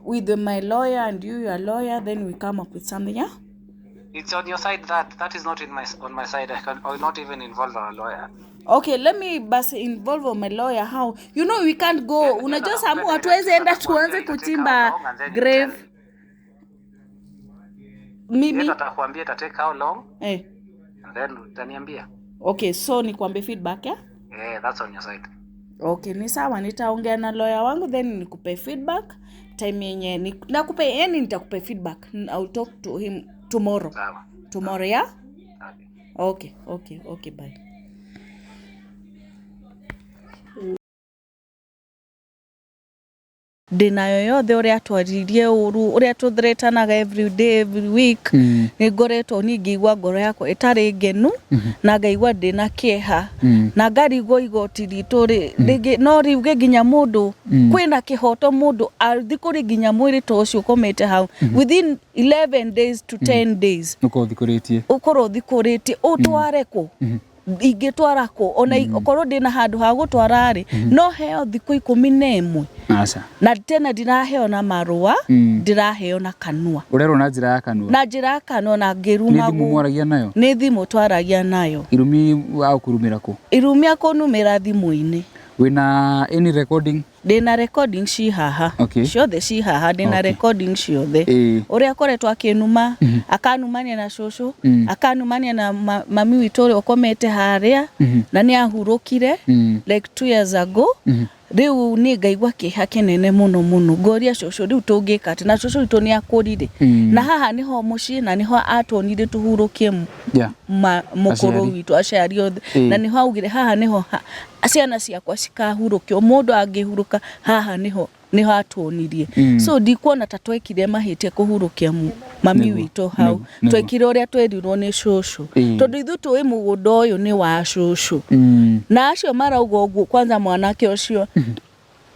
with my lawyer and you your lawyer, then we come up with something, yeah? It's on your side, that is not in my on my side. I will not even involve our lawyer. Okay, let me basi involve my lawyer how. You know we can't go. Yeye Unajua atakupea samu hatuwezi directive, enda atakuambia tuanze ita take how kuchimba long and then you tell grave. me. Yeye Mimi atakuambia ita take how long eh. and then utaniambia. Okay, so nikwambie feedback, yeah? Eh, that's on your side. Okay, ni sawa, nitaongea na lawyer wangu then nikupe feedback time yenye nakupe, yani nitakupe feedback. I'll talk to him tomorrow. Sawa. Tomorrow, yeah? Okay. Okay, bye. Ndĩnayo yothe ũrĩa twaririe ũru ũrĩa tũthretanaga every day, every week. Nĩ ngoretwo niĩ ngĩigua ngoro yakwa ĩtarĩ ngenu na ngaigua ndĩna kĩeha na ngarigwo igoti ritũ rĩ rĩngĩ no riuge nginya mũndũ kwĩna kĩhoto mũndũ athikũri nginya mwĩrĩ ta ũcio ũkomete hau within 11 days to 10 days Ũkorwo ũthikũrĩtie. Ũkorwo ũthikũrĩtie ũtware kũ ingĩtwara kũ ona okorwo ndĩna handũ ha gũtwara rĩ, no heo thikũ 11. Aca. Na tena ndiraheo na marũa, ndĩraheo na kanua. Ũrerwo na njĩra ya kanua. Na njĩra ya kanua na Nĩ thimũ ngĩrumagwo. mwaragia nayo? Nĩ thimũ twaragia nayo. Irumi wa kũrumĩra kũ? Irumi akũnumĩra thimũ-inĩ. Wĩna any recording? Ndĩna recording ci haha. Okay. Ciothe ci haha, ndĩna recording ciothe ũrĩa akoretwo akĩnuma, akanumania na cũcũ, akanumania na mami witũ ũrĩa ũkomete harĩa na nĩ ahurũkire like 2 years ago. Rĩu niĩ ngaigua kĩeha kĩnene mũno mũno, ngoria cũcũ rĩu tũngĩka atĩ na cũcũ witũ nĩ akũrire na haha nĩho mũciĩ na nĩho atuonire tũhurũkie mũkũrũ Aciari. witũ, aciari othe. Na nĩho augire haha nĩho ciana ciakwa cikahurũkio, mũndũ angĩhurũka haha nĩho atuonirie. So ndikuona ta twekire mahĩtia kũhurũkia mami witũ hau. Twekire ũrĩa twerirwo nĩ cũcũ tondũ ithuĩ tũĩ mũgũnda ũyũ nĩ wa cũcũ na acio marauga ũguo kwanza mwanake ũcio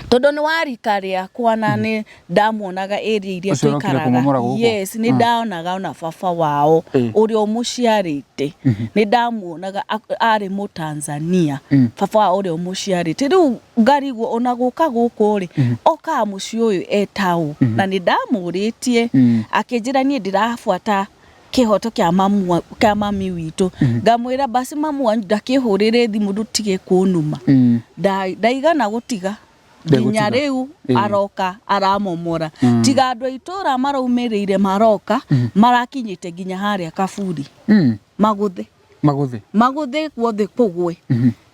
tondũ nĩ wa rika rĩakwa na nĩ ndamuonaga area iria Ũcio ũrokire tũikaraga. kũmomora gũkũ? Yes, nĩ ndaonaga ona baba wao ũrĩa ũmũciarĩte, nĩ ndamuonaga arĩ Mũtanzania, baba wao ũrĩa ũmũciarĩte. Rĩu ngarigwo ona gũka gũkũ rĩ, okaga mũciĩ ũyũ etaũ, na nĩ ndamũrĩtie akĩnjĩra niĩ ndĩrabuata kĩhoto kĩa mamu, kĩa mami witũ. Ngamwĩra basi mamu wanyu ndakĩhũrĩre thimũ ndũtige kũnuma. Ndaigana gũtiga nginya Ndegũtiga. Rĩu aroka aramomora tiga andũ a itũra maraumĩrĩire maroka marakinyĩte nginya harĩa kaburi magũthe. Magũthe. Magũthe guothe kũgwe.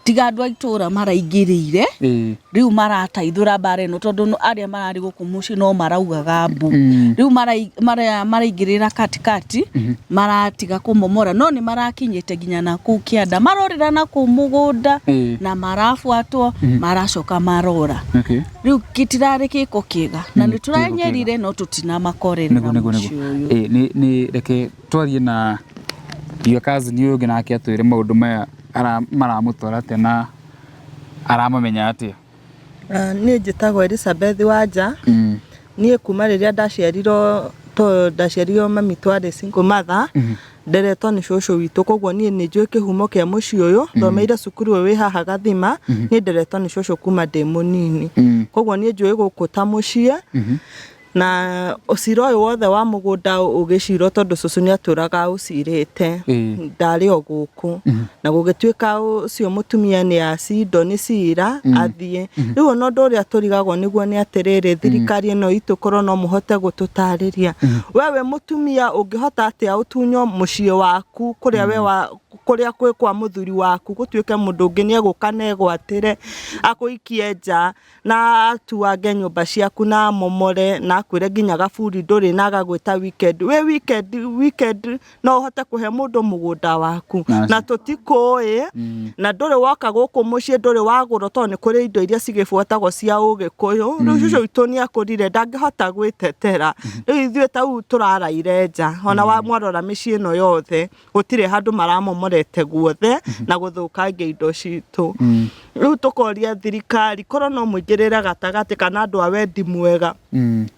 Tiga andũ a itũra maraingĩrĩire. Ĩĩ. Rĩu marataithũra mbara ĩno tondũ arĩa mararĩ gũkũ mũciĩ no maraugaga mbu. Rĩu maraingĩrĩra katikati maratiga kũmomora no nĩ marakinyĩte nginya na kũu kĩanda marorĩra na kũu mũgũnda. Ĩĩ. Na marabuatwo maracoka marora. Okay. Rĩu gĩtirarĩ gĩko kĩega na nĩ tũrenyerire no tũtinamakorerera Nĩguo nĩguo nĩguo. mũciĩ ũyũ. Ĩĩ nĩ nĩ reke twarie na your cousin ũyũ ũngĩ nake atwĩre maũndũ maya maramũtwara atĩa na aramamenya atĩa. Niĩ njĩtagwo Elizabeth Wanja. Niĩ kuma rĩrĩa ndaciarirwo ndaciarirwo mami twarĩ single mother, nderetwo nĩ cũcũ witũ koguo niĩ nĩ njũĩ kĩhumo kĩa mũciĩ ũyũ, thomeire cukuru ũyũ wĩ haha Gathima, niĩ nderetwo nĩ cũcũ kuma ndĩ mũnini. Koguo niĩ njũĩ gũkũ ta mũciĩ, na ũcira ũyũ wothe wa mũgũnda ũgĩcirwo tondũ cũcũ nĩ atũraga aũcirĩte, ndarĩ o gũkũ. Na gũgĩtuĩka ũcio mũtumia nĩ acindwo nĩ cira athiĩ. Rĩu ona ũndũ ũrĩa tũrigagwo nĩguo nĩ atĩrĩrĩ, thirikari ĩno itũ korwo no mũhote gũtũtarĩria. We wĩ mũtumia ũngĩhota atĩa ũtunywo mũciĩ waku kũrĩa we wa kũrĩa kwĩ kwa mũthuri waku gũtuĩke mũndũ ũngĩ nĩ egũka na egwatĩre akũikie nja na atuange nyũmba ciaku na amomore na akwĩre nginya gaburi ndũrĩ na agagwĩta weekend. Wĩ weekend, weekend no ũhote kũhe mũndũ mũgũnda waku na tũtikũĩ na ndũrĩ woka gũkũ mũciĩ ndũrĩ wagũrwo tondũ nĩ kũrĩ indo iria cigĩbuatagwo cia ũgĩkũyũ. Rĩu cũcũ witũ nĩ akũrire ndangĩhota gwĩtetera. Rĩu ithuĩ ta rĩu tũraraire nja ona mwarora mĩciĩ ĩno yothe gũtirĩ handũ maramomorete guothe na gũthũkangia indo citũ. Rĩu tũkoria thirikari korwo no mũingĩrĩre gatagatĩ kana andũ a wendi mwega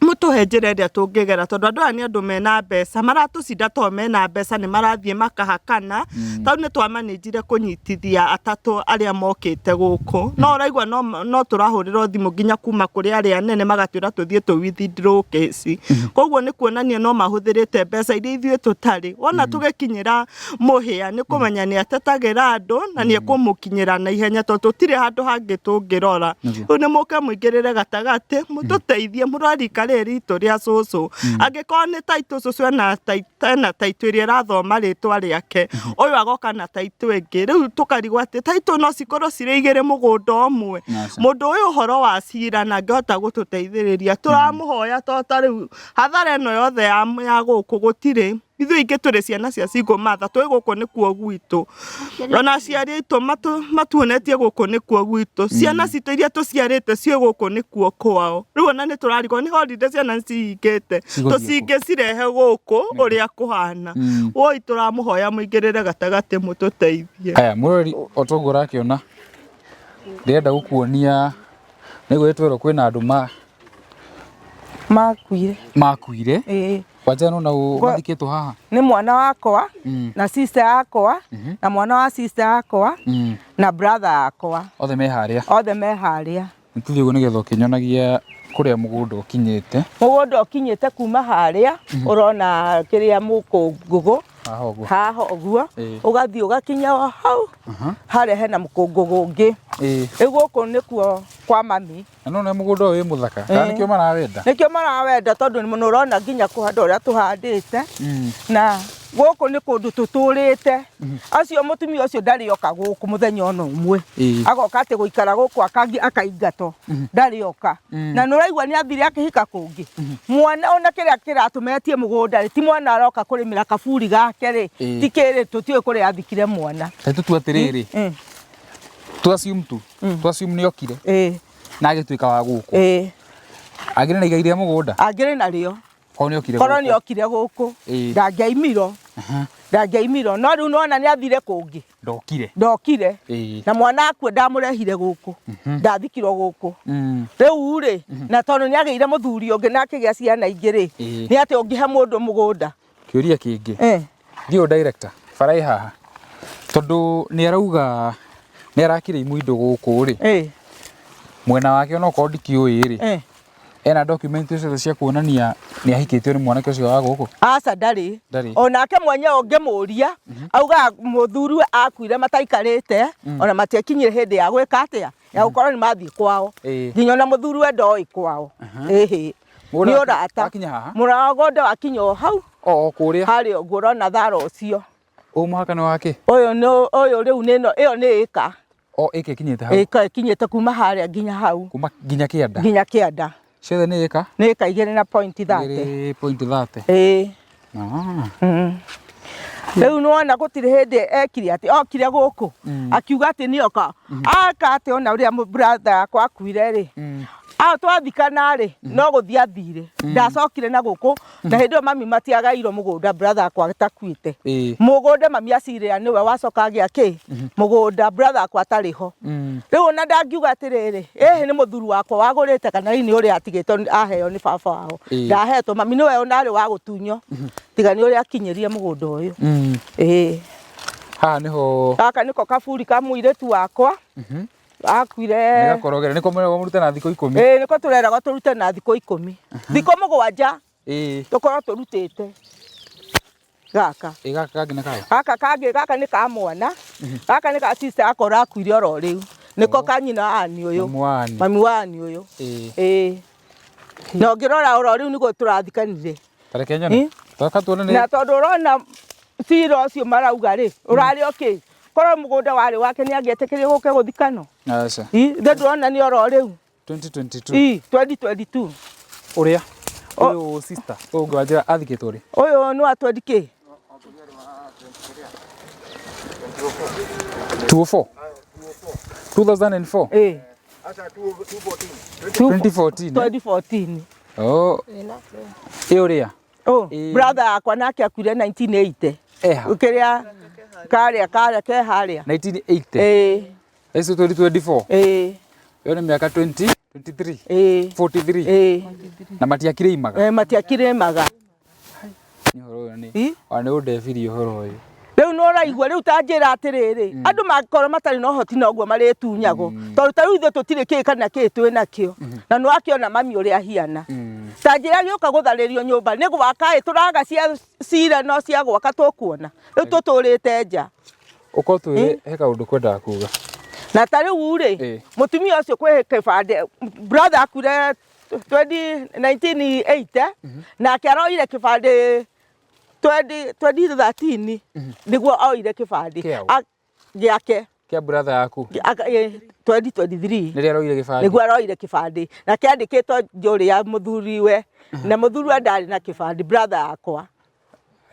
mũtũhe njĩra ĩrĩa tũngĩgera tondũ andũ aya nĩ andũ mena mbeca maratũcinda tondũ mena mbeca nĩ marathiĩ makahakana. Tau nĩ twamanĩnjire kũnyitithia atatũ arĩa mokĩte gũkũ no ũraigua no tũrahũrĩrwo thimũ nginya kuma kũrĩ arĩa anene magatwĩra tũthiĩ tũ withdraw case. Koguo nĩ kuonania no mahũthĩrĩte mbeca iria ithuĩ tũtarĩ. Wona tũgĩkinyĩra mũhĩa nĩ kũmenya nĩ atetagĩra andũ na nĩ ekũmũkinyĩra na ihenya tondũ tũtirĩ handũ hangĩ tũngĩrora. Rĩu nĩ mũke mũingĩrĩre gatagatĩ mũtũteithie mũrore rika rĩrĩ ritũ rĩa cũcũ. Angĩkorwo nĩ taitũ cũcũ ena taitũ ĩrĩa ĩrathoma rĩtwa rĩake, ũyũ agoka na taitũ ĩngĩ. Rĩu tũkarigwo atĩ taitũ no cikorwo cirĩ igĩrĩ mũgũnda ũmwe. Mũndũ ũyũ ũhoro wa cira na angĩhota gũtũteithĩrĩria tũramũhoya tondũ ta rĩu hathara ĩno yothe ya gũkũ gũtirĩ. Ithuĩ ingĩ tũrĩ ciana cia single mother twĩ gũkũ nĩkuo gwitũ. Ona aciari aitũ matuonetie gũkũ nĩkuo gwitũ. Ciana citũ iria tũciarĩte ciĩ gũkũ nĩkuo kwao. Rĩu ona nĩ tũrarigwo nĩ holiday ciana cihingĩte tũcingĩcirehe gũkũ ũrĩa kũhana. Woi tũramũhoya mũingĩrĩre gatagatĩ mũtũteithie. Haya mũrori o toguo ũrakĩona ndĩrenda gũkuonia nĩguo twĩrwo kwĩna andũ makuire makuire. Ĩĩ. Kwanja nona mathikĩtwo haha nĩ mwana wakwa na sister yakwa na mwana wa sister yakwa na brother yakwa. Othe me harĩa. Othe me harĩa. Nĩtũthiĩ ũguo nĩgetha ũkĩnyonagia kũrĩa mũgũnda ũkinyĩte. Mũgũnda ũkinyĩte kuma harĩa ũrona kĩrĩa mũkũngũgũ Haha ũguo. Haha ũguo ũgathiĩ ũgakinya o hau harĩa hena mũkũngũgũ ũngĩ. Rĩu gũkũ nĩkuo kwa mami. Na no nĩ mũgũnda ũyũ wĩ mũthaka kana nĩkĩo marawenda? Nĩkĩo marawenda tondũ nĩ ũrona nginya kũhanda ũrĩa tũhandĩte na gũkũ nĩ kũndũ tũtũrĩte. Acio mũtumia ũcio ndarĩ oka gũkũ mũthenya ona ũmwe. Agoka atĩ gũikara gũkũ akaingatwo. Ndarĩ oka. Na nĩ ũraigua nĩ athire akĩhika kũngĩ. Mwana ona kĩrĩa kĩratũmetie mũgũnda rĩ, ti mwana aroka kũrĩmĩra kaburi gake rĩ, ti kĩrĩ tũtiũĩ kũrĩa athikire mwana. Ta tũtue atĩrĩrĩ, tu assume tu, tu assume nĩ okire na agĩtuĩka wa gũkũ. Angĩrĩ na igai rĩa mũgũnda? Angĩrĩ narĩo. Korwo nĩ okire gũkũ. Korwo nĩ okire gũkũ. Ndangĩaimirwo. Ndangĩaimirwo. No rĩu nĩwona nĩ athire kũngĩ. Ndokire. Ndokire. Na mwana akue ndamũrehire gũkũ. Ndathikirwo gũkũ. Rĩu rĩ, na tondũ nĩ agĩire mũthuri ũngĩ na akĩgĩa ciana ingĩ rĩ, nĩ atĩ ũngĩhe mũndũ mũgũnda. Kĩũria kĩngĩ. Thiĩ ũyũ director, bara ĩ haha. Tondũ nĩ arauga nĩ arakĩrĩimwo indo gũkũ rĩ. Mwena wake onokorwo ndikĩũĩ rĩ. Ena document ciothe cia kuonania nĩ ahikĩtio nĩ mwanake ũcio wa gũkũ? Aca ndarĩ. Ndarĩ. Onake mwenyewe ũngĩmũria augaga mũthuriwe akuire mataikarĩte ona matiakinyire hĩndĩ ya gwĩka atĩa ya gũkorwo nĩ mathiĩ kwao. Nginya ona mũthuriwe ndoĩ kwao. Ĩhĩ. Nĩ ũrata. Wakinya haha? Mũgũnda wakinya o hau. O kũrĩa. Harĩa ũguo ũrona thara ũcio. Ũyũ mũhaka nĩ wake? Ũyũ nĩ ũyũ rĩu nĩ ĩno ĩyo nĩ ĩka. O ĩka ĩkinyĩte hau. Ĩka ĩkinyĩte kuma harĩa nginya hau. Kuma nginya kĩanda. Nginya kĩanda. Ciothe nĩ ĩka? Nĩ ĩka igĩrĩ na point thate. Igĩrĩ point thate. Ĩĩ. Ah. Rĩu nĩwona gũtirĩ hĩndĩ ekire atĩ okire gũkũ akiuga atĩ nĩoka aka atĩ ona ũrĩa brother yakwa akuire rĩ a twathikana rĩ no gũthiĩ athire ndacokire na gũkũ na hĩndĩ ĩyo mami matiagairwo mũgũnda brother akwa atakuĩte Ĩĩ. mũgũnda mami acirĩra nĩwe wacoka agĩa kĩ mũgũnda brother akwa atarĩ ho rĩu ona ndangiuga atĩrĩrĩ ĩhĩ nĩ mũthuri wakwa wagũrĩte kana hihi nĩ ũrĩa atigĩtwo aheo nĩ baba wao ndahetwo mami nĩwe ona arĩ wa gũtunywo tiga nĩ ũrĩa akinyĩrie mũgũnda ũyũ ĩĩ Haha nĩho gaka nĩko kaburi ka mũirĩtu wakwa akuire nĩgakorogera nĩko mũreragwo mũrute na thikũ ikũmi. Ĩĩ nĩko tũreragwo tũrute na thikũ ikũmi thikũ mũgwanja Ĩĩ. tũkorwo tũrutĩte gaka. Ĩ gaka kangĩ nĩ kaũ? Gaka kangĩ gaka nĩ ka mwana gaka nĩ ka sister yakwa ũrakuire oro rĩu nĩko ka nyina wa Ann ũyũ Mamu wa Ann. Mami wa Ann ũyũ. Ĩĩ. Ĩĩ na ũngĩrora oro rĩu nĩguo tũrathikanire. Ta reke nyone. Toka tuone nĩ Na tondũ ũrona cira ũcio marauga rĩ ũrarĩ o kĩ korwo mũgũnda warĩ wake nĩ angĩetĩkĩrio gũke gũthikano. Aca. Ĩ ithe ndũrona nĩ oro rĩu. 2022. Ĩ 2022. Ũrĩa ũyũ sister ũyũ ũngĩ wanjĩra athikĩtwo rĩ? Ũyũ nĩ wa 20 kĩ? 204. 2004. Ĩ. 2014. 2014. Oh. Ĩ ũrĩa? Oh, brother yakwa nake akuire 1980. Eha. Kĩrĩa karĩa karĩa ke harĩa. 1980. Ĩ. Ĩcio 2024. Ĩ. Ĩyo nĩ mĩaka 20 23. Ĩ. 43. Ĩ. Na matiakirĩimaga. Ĩ matiakirĩmaga. Nĩ ũhoro ũyũ nĩ ona nĩ ũndebirie ũhoro ũyũ. Rĩu nĩ ũraigua rĩu ta njĩra atĩrĩrĩ andũ mangĩkorwo matarĩ na ũhoti noguo marĩtunyagwo tondũ ta rĩu ithuĩ tũtirĩ kĩ kana kĩ twĩ nakĩo na nĩ wakĩona mami ũrĩa ahiana ta njĩra gĩũka gũtharĩrio nyũmba nĩ gwaka ĩ tũraga cia cira no cia gwaka tũkuona rĩu tũtũrĩte nja. Ũkorwo twĩre he kaũndũ kwendaga kuga. Na ta rĩu rĩ mũtumia ũcio kwĩ kĩbandĩ brother akuire 1980 nake aroire kĩbandĩ 2013 nĩguo oire kĩbandĩ gĩake Kĩa brother yaku 2023 nĩrĩo aroire kĩbandĩ nĩguo aroire kĩbandĩ na kĩandĩkĩtwo njũrĩ ya mũthuriwe na mũthuriwe ndarĩ na kĩbandĩ brother yakwa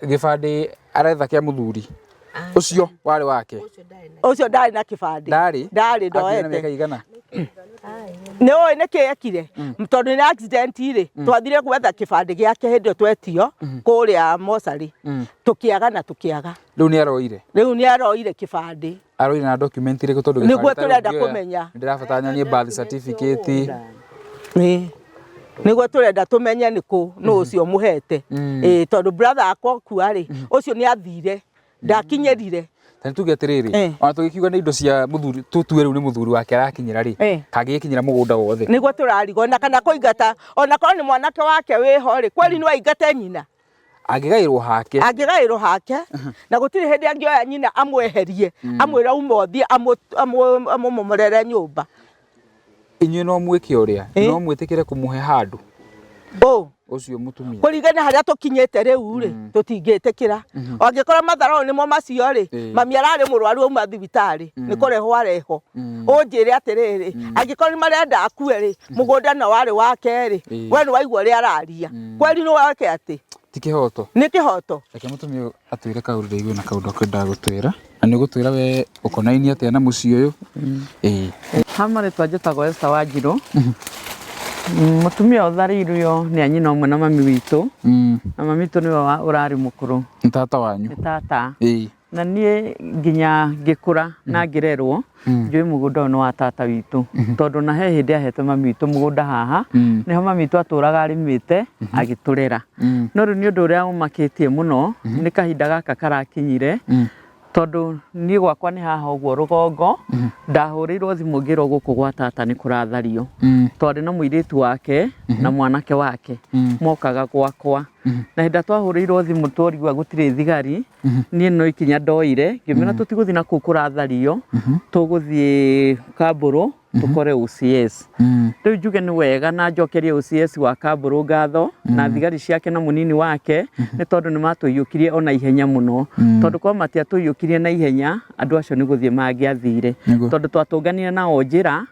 Gĩbandĩ aretha kĩa mũthuri ũcio warĩ wake ũcio ndarĩ na kĩbandĩ ndarĩ ndarĩ Akuire na mĩaka ndoete igana nĩ ũĩ nĩkĩ ekire tondũ nĩ accident rĩ twathire gwetha kĩbandĩ gĩake hĩndĩ ĩyo twetio kũrĩa mocarĩ tũkĩaga na tũkĩaga rĩu nĩ aroire rĩu nĩ aroire kĩbandĩ aroire na document irĩkũ tondũ Nĩguo gĩbandĩ ta rĩu tũrenda ngĩoya, kũmenya. nĩndĩrabatara nyonie birth certificate Nĩguo tũrenda tũmenye nĩ kũ nũ ũcio mũhete ĩĩ tondũ brother akwa kua rĩ ũcio nĩ athire ndakinyĩrire Ta nĩ tuge atĩrĩrĩ ona tũgĩkiuga nĩ indo cia mũthuri tũtue rĩu nĩ mũthuri wake arakinyĩra rĩ kangĩgĩkinyĩra mũgũnda wothe nĩguo tũrarigwo na kana kũingata ona korwo nĩ mwanake wake wĩho rĩ kweli no aingate nyina angĩgaĩrwo hake angĩgaĩrwo hake na gũtirĩ hĩndĩ angĩoya nyina amweherie amwĩre uma ũthiĩ amũmomorere nyũmba inyuĩ no mwĩke ũrĩa no mwĩtĩkĩre kũmũhe handũ ũ ũcio mũtumia kũringana harĩa tũkinyĩte rĩu rĩ tũtingĩtĩkĩra angĩkorwo matharau nĩmo macio rĩ mami ararĩ mũrwaru auma thibitarĩ nĩ kũrehwo arehwo ũnjĩre atĩrĩrĩ angĩkorwo nĩ marenda akue rĩ mũgũnda no warĩ wake rĩ we nĩ waigua ũrĩa araria kweri nĩ wake atĩ ti kĩhoto nĩ kĩhoto reke mũtumia ũyũ atwĩre kaũndũ ndaigue na kaũndũ akwendaga gũtwĩra na nĩ ũgũtwĩra we ũkonainie atĩa na mũciĩ ũyũ ĩĩ Ha marĩtwa njĩtagwo Esther Wanjirũ mũtumia ũtharĩirio nĩ anyina ũmwe na mami witũ na mami witũ nĩwe ũrarĩ mũkũrũ nĩ tata wanyu nĩ tata ĩĩ na niĩ nginya ngĩkũra na ngĩrerwo njũĩ mũgũnda ũyũ nĩ wa tata witũ tondũ na he hĩndĩ ahete mami witũ mũgũnda haha nĩho mami witũ atũraga arĩmĩte agĩtũrera no rĩu nĩ ũndũ ũrĩa ũmakĩtie mũno nĩ kahinda gaka karakinyire tondũ niĩ gwakwa nĩ haha ũguo rũgongo ndahũrĩirwo thimũ ngĩrwo gũkũ gwa tata nĩ kũrathario twarĩ na mũirĩtu wake na mwanake wake mokaga gwakwa na hĩndĩ ĩrĩa twahũrĩirwo thimũ tworigua gũtirĩ thigari niĩ no ikinya ndoire ngĩmera tũtigũthiĩ na kũu kũrathario tũgũthiĩ kambũrũ Tũkore OCS. Rĩu njuge nĩ wega na njokerie OCS wa Kambũrũ ngatho na thigari ciake na mũnini wake nĩ tondũ nĩ matũiyũkirie ona ihenya mũno, tondũ korwo matiatũiyũkirie na ihenya andũ acio nĩ gũthiĩ mangĩathire. Tondũ twatũnganire nao njĩra,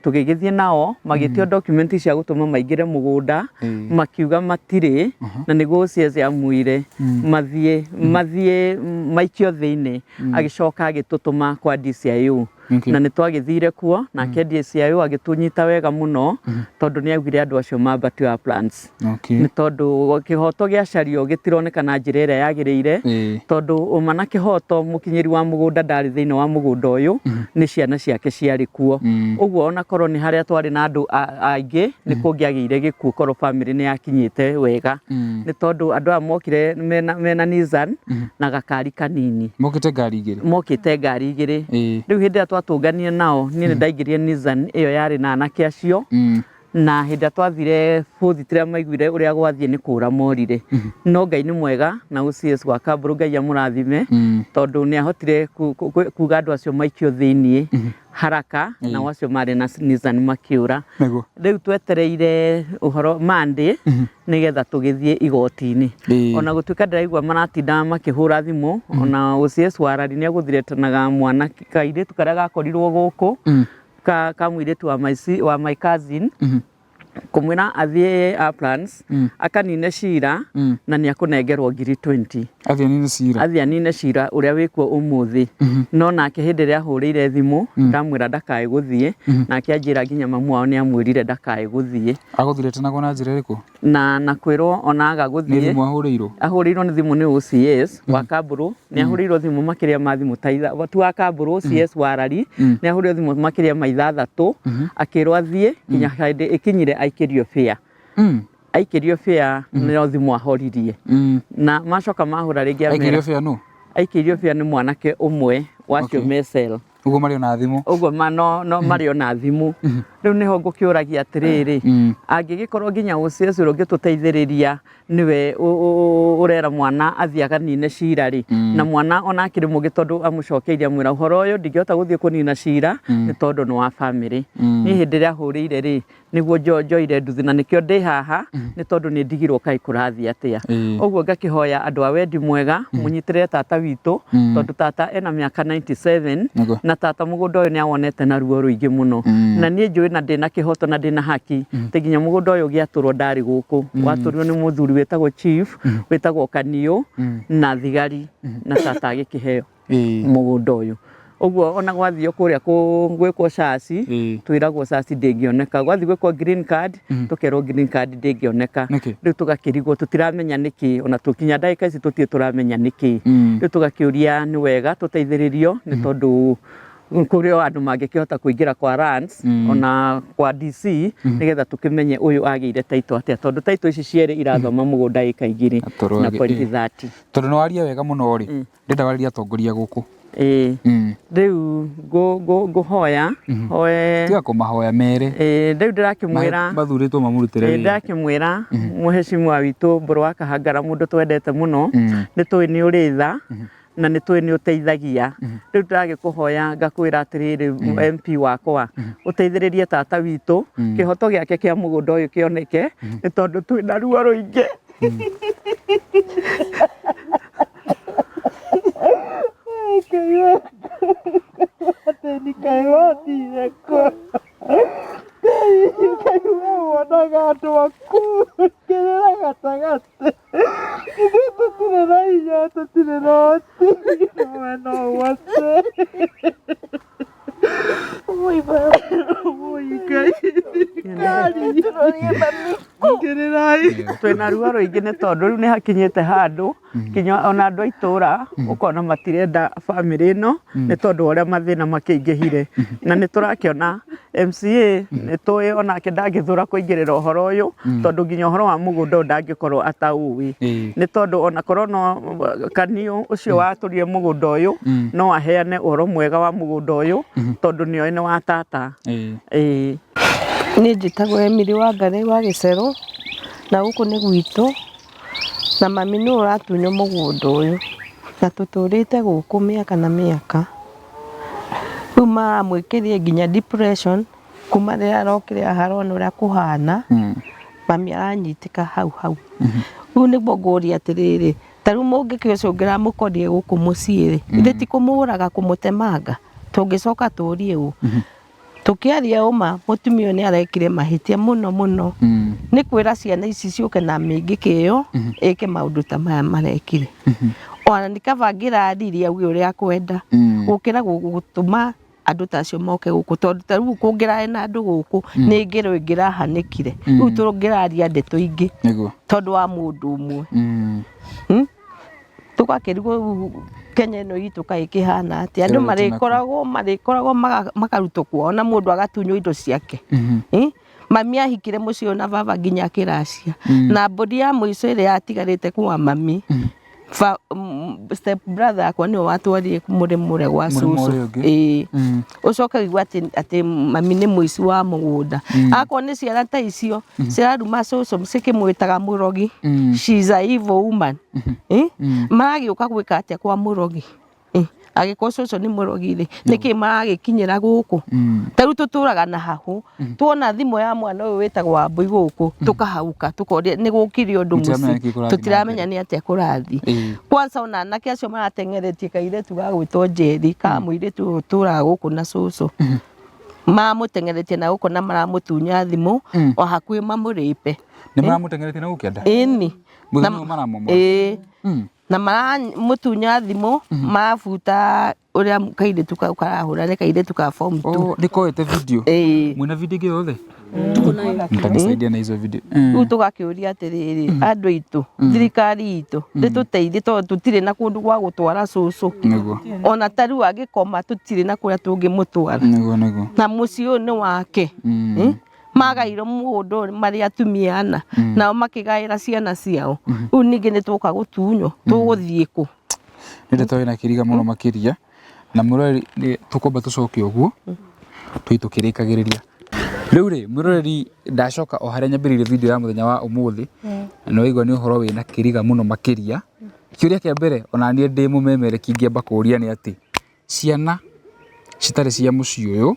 tũgĩgĩthiĩ nao magĩtio document cia gũtũma maingĩre mũgũnda, makiuga matirĩ, na nĩguo OCS amuire mathiĩ mathiĩ maikio thĩinĩ, agĩcoka agĩtũtũma kwa DCIO. Na nĩ twagĩthire kuo nake DCIO agĩtũnyita wega mũno, tondũ nĩ augire andũ acio mambatio Uplands. Nĩ tondũ kĩhoto gĩacario gĩtironeka na njĩra ĩrĩa yagĩrĩire, tondũ ũma na kĩhoto mũkinyĩri wa mũgũnda ndarĩ thĩinĩ wa mũgũnda ũyũ, nĩ ciana ciake ciarĩ kuo. Ũguo ona korwo nĩ harĩa twarĩ na andũ aingĩ nĩ kũngĩagĩire gĩkuũ korwo bamĩrĩ nĩ yakinyĩte wega, nĩ tondũ andũ aya mokire mena Nissan na gakari kanini. Mokĩte ngari igĩrĩ? Mokĩte ngari igĩrĩ. Rĩu hĩndĩ ĩrĩa twatũnganire nao, niĩ nĩ ndaingĩrire Nissan ĩyo yarĩ na anake acio, na hĩndĩ ĩrĩa twathire bũthi tũrĩa maiguire ũrĩa gwathiĩ nĩ kũra morire. No Ngai nĩ mwega na OCS wa Kambũrũ Ngai amũrathime, tondũ nĩ ahotire kuga andũ acio maikio thĩiniĩ haraka, nao acio marĩ na Nissan makĩũra. Rĩu twetereire ũhoro Monday nĩgetha tũgĩthiĩ igoti-inĩ. Ona gũtuĩka ndĩraigua maratinda makĩhũra thimũ, ona OCS wa Rari nĩ agũthiretanaga mwana kairĩtu karĩa gakorirwo gũkũ, ka mũirĩtu wa my, wa my cousin, kũmwĩra athiĩ Uplands akanine cira na nĩ akũnengerwo ngiri 20. Athiĩ anine cira? Athiĩ anine cira ũrĩa wĩkuo ũmũthĩ. No nake hĩndĩ ĩrĩa ahũrĩire thimũ ndamwĩra ndakae gũthiĩ, nake anjĩra nginya mamu wao nĩ amwĩrire ndakae gũthiĩ. Agũthiretanagwo na njĩra ĩrĩkũ? Na kwĩrwo ona aga Nĩ gũthiĩ. Thimũ ahũrĩirwo? Ahũrĩirwo nĩ thimũ nĩ OCS wa Kambũrũ, nĩ ahũrĩirwo thimũ makĩria ma thimũ ta itha, ti wa Kambũrũ, OCS wa Rari, nĩ ahũrĩirwo thimũ makĩria ma ithathatũ, akĩrwo athiĩ nginya hĩndĩ ĩkinyire aikĩrio bĩa. Aikĩrio bĩa no thimũ ahoririe. Na macoka mahũra rĩngĩ amera. Aikĩrio bĩa nũ? Aikĩrio bĩa nĩ mwanake ũmwe wacio mecel. Ũguo marĩ ona thimũ? Ũguo ma no, no marĩ ona thimũ. Rĩu nĩho ngũkĩũragia atĩrĩrĩ, angĩgĩkorwo nginya OCS ũrĩa ũngĩtũteithĩrĩria nĩwe ũrera mwana athiĩ akanine cira rĩ, na mwana ona akĩrĩ mũgĩ tondũ amũcokeirie amwĩra ũhoro ũyũ ndingĩhota gũthiĩ kũnina cira nĩ tondũ nĩ wa bamĩrĩ. Niĩ hĩndĩ ĩrĩa ahũrĩire rĩ, nĩguo njoire nduthi na nĩkĩo ndĩ haha, nĩ tondũ nĩ ndigirwo kaĩ kũrathiĩ atĩa. Ũguo ngakĩhoya andũ a wendi mwega mũnyitĩrĩre tata witũ, tondũ tata ena mĩaka 97. Na tata mũgũnda ũyũ nĩ awonete na ruo rũingĩ mũno, na niĩ njũĩ na ndĩna kĩhoto na ndĩna haki atĩ nginya mũgũnda ũyũ ũgĩatũrwo ndarĩ gũkũ, watũrirwo nĩ mũthuri wĩtagwo chief wĩtagwo Kaniũ na thigari, na tata agĩkĩheo mũgũnda ũyũ. Ũguo ona gwathio kũrĩa gwĩkwo caci, twĩragwo caci ndĩngĩoneka. Gwathiĩ gwĩkwo green card, tũkerwo green card ndĩngĩoneka. Nĩkĩ? Rĩu tũgakĩrigwo tũtiramenya nĩkĩ, ona tũkinya ndagĩka ici tũtirĩ tũramenya nĩkĩ. Rĩu tũgakĩũria nĩ wega tũteithĩrĩrio, nĩ tondũ kũrĩ o andũ mangĩkĩhota kũingĩra kwa lands ona kwa DC nĩgetha tũkĩmenye ũyũ agĩire title atĩa, tondũ title ici cierĩ irathoma mũgũnda ĩka igĩrĩ na point 30. Tondũ nĩ waria wega mũno rĩ, ndĩrenda warĩrie atongoria gũkũ. Ĩĩ. Rĩu ngũhoya hoe. Tiga kũmahoya, mere. Ĩĩ, rĩu ndĩrakĩmwĩra. Mathurĩtwo mamũrutĩre wĩra. Ndĩrakĩmwĩra mũhecimiwa witũ Mbũrũ wa Kahangara, mũndũ twendete mũno, nĩ tũĩ nĩ ũrĩ tha na nĩ tũĩ nĩ ũteithagia. Rĩu ndĩragĩkũhoya ngakwĩra atĩrĩrĩ, MP wakwa, ũteithĩrĩrie tata witũ, kĩhoto gĩake kĩa mũgũnda ũyũ kĩoneke, nĩ tondũ twĩna ruo rũingĩ. Ngai wathire kũ? Ngai we wonaga andũ aku kĩrĩra gatagatĩ. Ithuĩ tũtirĩ na hinya, tũtirĩ na ũhoti, we no ũhote. Wũi Ngai, thirikari, ingĩrĩrai. Twĩna ruo rũingĩ nĩ tondũ rĩu nĩ hakinyĩte handũ nginya ona andũ a itũra ũkona matirenda bamĩrĩ ĩno nĩ tondũ wa ũrĩa mathĩna makĩingĩhire. Na nĩ tũrakĩona MCA nĩ tũĩ onake ndangĩthũra kũingĩrĩra ũhoro ũyũ, tondũ nginya ũhoro wa mũgũnda ũyũ ndangĩkorwo ataũĩ, nĩ tondũ onakorwo no kaniũ ũcio watũrire mũgũnda ũyũ no aheane ũhoro mwega wa mũgũnda ũyũ, tondũ nĩoĩ nĩ wa tata. Ĩĩ. Niĩ njĩtagwo Emily Wangarĩ wa Gĩcerũ, na gũkũ nĩ gwitũ, na mami nĩwe ũratunywo mũgũnda ũyũ, na tũtũrĩte gũkũ mĩaka na mĩaka. Rĩu maramwĩkĩria nginya depression. Kuma rĩrĩa arokire haha arona ũrĩa kũhana, mami aranyitĩka hau hau. Rĩu nĩguo ngũria atĩrĩrĩ, ta rĩu mũngĩkĩ ũcio ũngĩramũkorire gũkũ mũciĩ rĩ, ithe ti kũmũraga kũmũtemanga? Tũngĩcoka tũrie ũ? Tũkĩaria ũma mũtumia ũyũ nĩ arekire mahĩtia mũno mũno. Nĩ kwĩra ciana ici ciũke na mĩngĩkĩ ĩyo ĩke maũndũ ta maya marekire. Ona nĩ kaba angĩraririe auge ũrĩa akwenda gũkĩra gũtũma andũ ta acio moke gũkũ tondũ ta rĩu kũngĩrarĩ na andũ gũkũ nĩ ngero ĩngĩrahanĩkire. Rĩu tũngĩraria ndeto ingĩ tondũ wa mũndũ ũmwe. Tũgakĩrigwo rĩu Kenya ĩno itũ kaĩ ĩkĩhana atĩa? Andũ marĩkoragwo marĩkoragwo makarutwo kwao na mũndũ agatunywo indo ciake. Mami ahikire mũciĩ ũyũ na baba nginya akĩracia. Na mbũri ya mũico ĩrĩa yatigarĩte kwa mami, step brother yakwa nĩwe watwarire mũrĩmo ũrĩa gwa Mũrĩmo cũcũ. ũrĩa ũngĩ? Ĩĩ. Ũcoke ũigue atĩ mami nĩ mũici wa mũgũnda. Akorwo nĩ ciana ta icio ciraruma cũcũ cikĩmwĩtaga mũrogi, she is a evil woman. Maragĩũka gwĩka atĩa kwa mũrogi? Angĩkorwo cũcũ nĩ mũrogi rĩ, nĩkĩ maragĩkinyĩra gũkũ? Ta rĩu tũtũraga na hahũ, tuona thimũ ya mwana ũyũ wĩtagwo Wambui gũkũ, tũkahauka, tũkoria nĩ gũkire ũndũ Mũtiramenya mũciĩ, nĩkĩ kũrathiĩ na tũtiramenya mbere. nĩ atĩa kũrathiĩ. Kwanza ona anake acio marateng'eretie kairĩtu ga gwĩtwo Njeri, ka mũirĩtu ũyũ ũtũraga gũkũ na cũcũ, maramũteng'eretie na gũkũ na maramũtunya thimũ, o hakuhĩ mamũrĩpe. Nĩ maramũteng'eretie na gũkũ kĩanda? Ĩni. Mũthenya ũyũ maramomora? Ĩĩ. Na maramũtunya thimũ, marabuta ũrĩa kairĩtu kau karahũra, nĩ kairĩtu ka form two. Oh, nĩ koete video? Ĩĩ. Mwĩna video ĩngĩ yothe? Mtanisaidia na hizo video. Rĩu tũgakĩũria atĩrĩrĩ, andũ aitũ, thirikari itũ, ndĩtũteithie tondũ tũtirĩ na kũndũ gwa gũtwara cũcũ. Ona ta rĩu angĩkoma tũtirĩ na kũrĩa tũngĩmũtwara. Nĩguo, nĩguo. Na mũciĩ ũyũ nĩ wake. Magairwo mũgũnda ũyũ marĩ atumia ana, nao makĩgaĩra ciana ciao. Rĩu ningĩ nĩ twoka gũtunywo, tũgũthiĩ kũ? Nĩ ndeto ĩna kĩriga mũno makĩria, na mwĩroreri nĩ tũkwamba tũcoke ũguo, tũthiĩ tũkĩrĩkagĩrĩria. Rĩu rĩ, mwĩroreri ndacoka o harĩa nyambĩrĩirie video ya mũthenya wa ũmũthĩ, na nĩ waigua nĩ ũhoro wĩna kĩriga mũno makĩria. Kĩũria kĩa mbere ona niĩ ndĩ mũmemereki ingĩamba kũria nĩ atĩ, ciana citarĩ cia mũciĩ ũyũ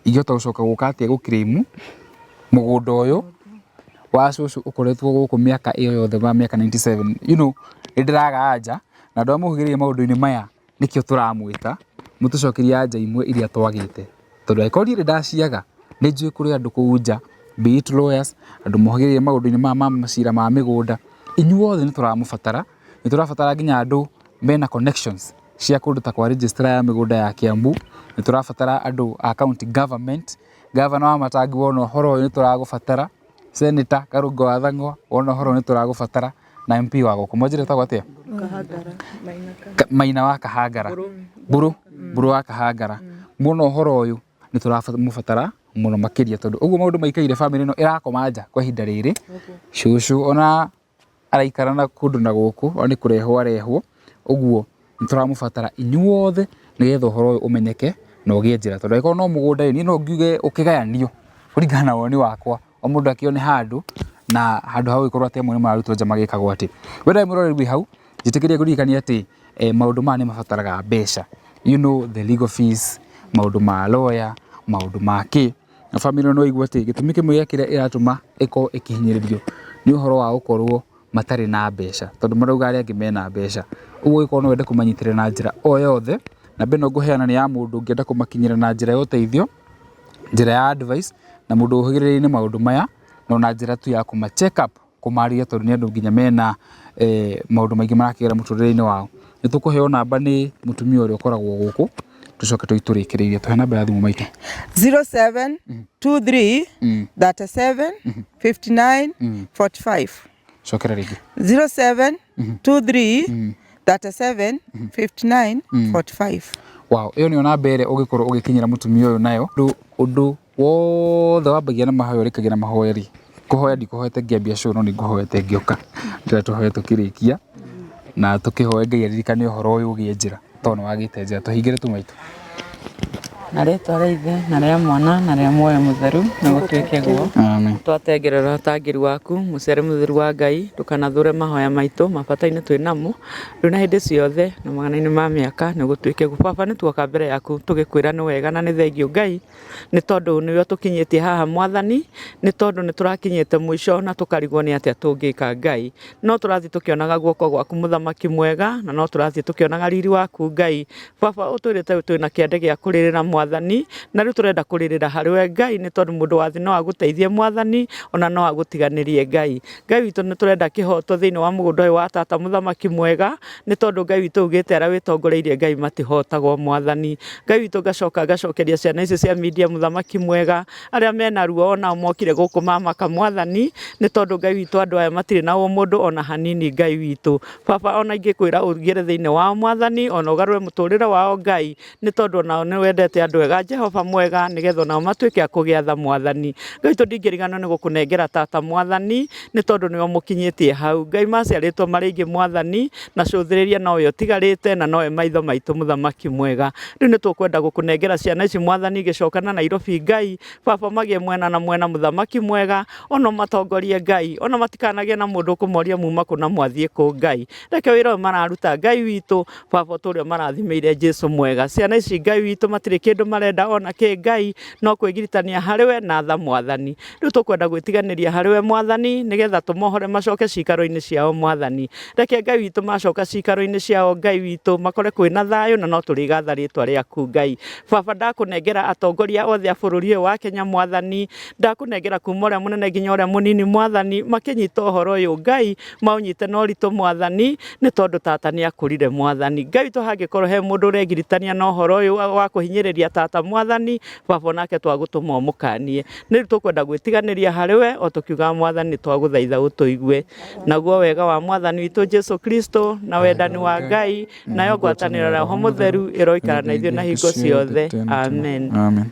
ingĩhota gũcoka gũka atĩa gũ claim mũgũnda ũyũ wa cũcũ ũkoretwo gũkũ mĩaka ĩyo yothe ma mĩaka 97 you know nĩ ndĩraga anja na andũ arĩa mũhĩgĩrĩire maũndũ-inĩ maya nĩkĩo tũramwĩta mũtũcokerie anja imwe iria twagĩte tondũ angĩkorwo niĩ nĩ ndaciaga nĩ njũĩ kũrĩ andũ kũu nja be it lawyers andũ mohĩgĩrĩire maũndũ-inĩ maya ma macira ma mĩgũnda inyuothe nĩ tũramũbatara nĩ tũrabatara nginya andũ mena connections cia kũndũ ta kwa registrar ya mĩgũnda ya Kiambu, nĩ tũrabatara andũ a county government, gavana wa Matangi wona ũhoro ũyũ nĩ tũragũbatara, senator Karũngo wa Thang'wa wona ũhoro ũyũ nĩ tũragũbatara na MP wa gũkũ. Mwanjĩra etagwo atĩa? Maina wa Kahangara. Mbũrũ, Mbũrũ wa Kahangara. Muona ũhoro ũyũ nĩ tũramũbatara mũno makĩria tondũ ũguo maũndũ maikaire bamĩrĩ ĩno ĩrakoma nja kwa ihinda rĩrĩ, cũcũ ona araikara na kũndũ na gũkũ o nĩ kũrehwo arehwo, ũguo nĩ tũramũbatara inyuothe nĩgetha ũhoro ũyũ ũmenyeke na ũgĩe njĩra. Tondũ angĩkorwo no mũgũnda ĩ, niĩ no ngiuge ũkĩgayanio kũringana na woni wakwa, o mũndũ akĩone handũ na handũ ha gũgĩkorwo atĩ amwe nĩ mararutwo nja magĩkagwo atĩ. We ndagĩtarĩ mũroreri wĩ hau, njĩtĩkĩria ngũririkanie atĩ maũndũ maya nĩ mabataraga mbeca, you know the legal fees, maũndũ ma lawyer, maũndũ ma kĩ. Na bamĩrĩ ĩno nĩ waigua atĩ gĩtũmi kĩmwe gĩa kĩrĩa ĩratũma ĩkorwo ĩkĩhinyĩrĩrio nĩ ũhoro wa gũkorwo matarĩ na mbeca, tondũ marauga arĩa angĩ mena mbeca. Ũguo ũngĩkorwo no wende kũmanyitĩrĩra na njĩra o yothe, namba ĩno ngũheana nĩ ya mũndũ ũngĩenda kũmakinyĩra na njĩra ya ũteithio, njĩra ya advice, na mũndũ ũhĩgĩrĩire maũndũ maya, na ona njĩra tu ya kũma check up. kũmaria tondũ nĩ andũ nginya mena maũndũ maingĩ marakĩgera mũtũrĩre-inĩ wao. Nĩ tũkũheo namba nĩ mũtumia ũrĩa ũkoragwo gũkũ tũcoke tũrĩkĩrĩrie. Tũhe namba ya thimũ maitũ. 0723 37 59 45. Cokera rĩngĩ. 0723 37 59 45. Wow, ĩyo nĩyo namba ĩrĩa ũngĩkorwo ũgĩkinyĩra mũtumia ũyũ nayo. Ũndũ wothe wambagia na mahoya ũrĩkagia na mahoya rĩ, kũhoya ndikũhoete ngĩambia show no nĩ ngũhoete ngĩũka. Ndĩrenda tũhoe tũkĩrĩkia na tũkĩhoe Ngai aririkane ũhoro ũyũ ũgĩe njĩra tondũ nĩ wagĩte njĩra. Tũhingĩre tu maitũ. Na rĩtwa rĩa Ithe na rĩa Mwana na rĩa Muoyo Mũtheru nĩ gũtuĩke guo. Amen. Twatengerera ũtangĩri waku, mũciari mũtheru wa Ngai, ndũkanathũre mahoya maitũ, mabata-inĩ twĩ namo, rĩu na hĩndĩ ciothe na magana-inĩ ma mĩaka nĩ gũtuĩke guo. Baba nĩ tuoka mbere yaku tũgĩkwĩra nĩ wega na nĩ thengiũ Ngai, nĩ tondũ nĩwe ũtũkinyĩtie haha Mwathani, nĩ tondũ nĩ tũrakinyĩte mũico na tũkarigwo nĩ atĩa tũngĩka Ngai. No tũrathiĩ tũkĩonaga guoko gwaku mũthamaki mwega, na no tũrathiĩ tũkĩonaga riri waku Ngai. Baba ũtwĩrĩte twĩna kĩande gĩa kũrĩrĩra Mwathani, na rĩu tũrenda kũrĩrĩra harĩ we Ngai, nĩ tondũ mũndũ wa thĩ no agũteithie Mwathani, ona no agũtiganĩrie Ngai. Ngai witũ nĩ tũrenda kĩhoto thĩinĩ wa mũgũnda ũyũ wa tata mũthamaki mwega, nĩ tondũ Ngai witũ ugĩte arĩa wĩtongoreirie Ngai matihotagwo Mwathani. Ngai witũ ngacoka ngacokeria ciana ici cia media mũthamaki mwega, arĩa mena ruo onao mokire gũkũ mamaka Mwathani, nĩ tondũ Ngai witũ andũ aya matirĩ na ũmũndũ ona hanini Ngai witũ. Baba ona ingĩkwĩra ũingĩre thĩinĩ wao Mwathani, ona ũgarũre mũtũrĩre wao Ngai, nĩ tondũ onao nĩ wendete andũ ega Jehova mwega, nĩgetha onao matuĩke a kũgĩa tha Mwathani. Ngai witũ ndingĩriganĩrwo nĩ gũkũnengera tata Mwathani, nĩ tondũ nĩwe ũmũkinyĩtie hau. Ngai maciarĩtwo marĩ aingĩ Mwathani, na cũthĩrĩria nowe ũtigarĩte na nowe maitho maitũ mũthamaki mwega. Rĩu nĩ tũkwenda gũkũnengera ciana ici Mwathani igĩcoka na Nairobi Ngai, baba magĩe mwena na mwena mũthamaki mwega, ona ũmatongorie Ngai, ona matikanagĩe na mũndũ ũkũmoria muma kũ na mwathiĩ kũ Ngai. Reke wĩra ũyũ mararuta Ngai witũ, baba ũtũre ũmarathimĩire Jesu mwega. Ciana ici Ngai witũ matirĩ kĩndũ marenda ona kĩ Ngai, no kwĩgiritania harĩ we na tha Mwathani. Rĩu tũkwenda gwĩtiganĩria harĩ we Mwathani, nĩgetha tũmohore macoke cikaro-inĩ ciao Mwathani. Reke Ngai witũ macoka cikaro-inĩ ciao Ngai witũ, makore kwĩna thayũ na no tũrĩgatha rĩtwa rĩaku Ngai. Baba ndakũnengera atongoria othe a bũrũri ũyũ wa Kenya Mwathani, ndakũnengera kuma ũrĩa mũnene nginya ũrĩa mũnini Mwathani, makĩnyita ũhoro ũyũ Ngai, maũnyite na ũritũ Mwathani, nĩ tondũ tata nĩ akũrire Mwathani. Ngai witũ hangĩkorwo he mũndũ ũregiritania na ũhoro ũyũ wa kũhinyĩrĩria tata Mwathani, baba onake twagũtũma ũmũkanie. Nĩ rĩu tũkwenda gwĩtiganĩria harĩ we o tũkiugaga Mwathani nĩ twagũthaitha ũtũigue. Naguo wega wa Mwathani witũ Jesu Kristo na wendani wa Ngai nayo ngwatanĩro ya Roho Mũtheru ĩroikara na ithuĩ na hingo ciothe. Amen. Amen.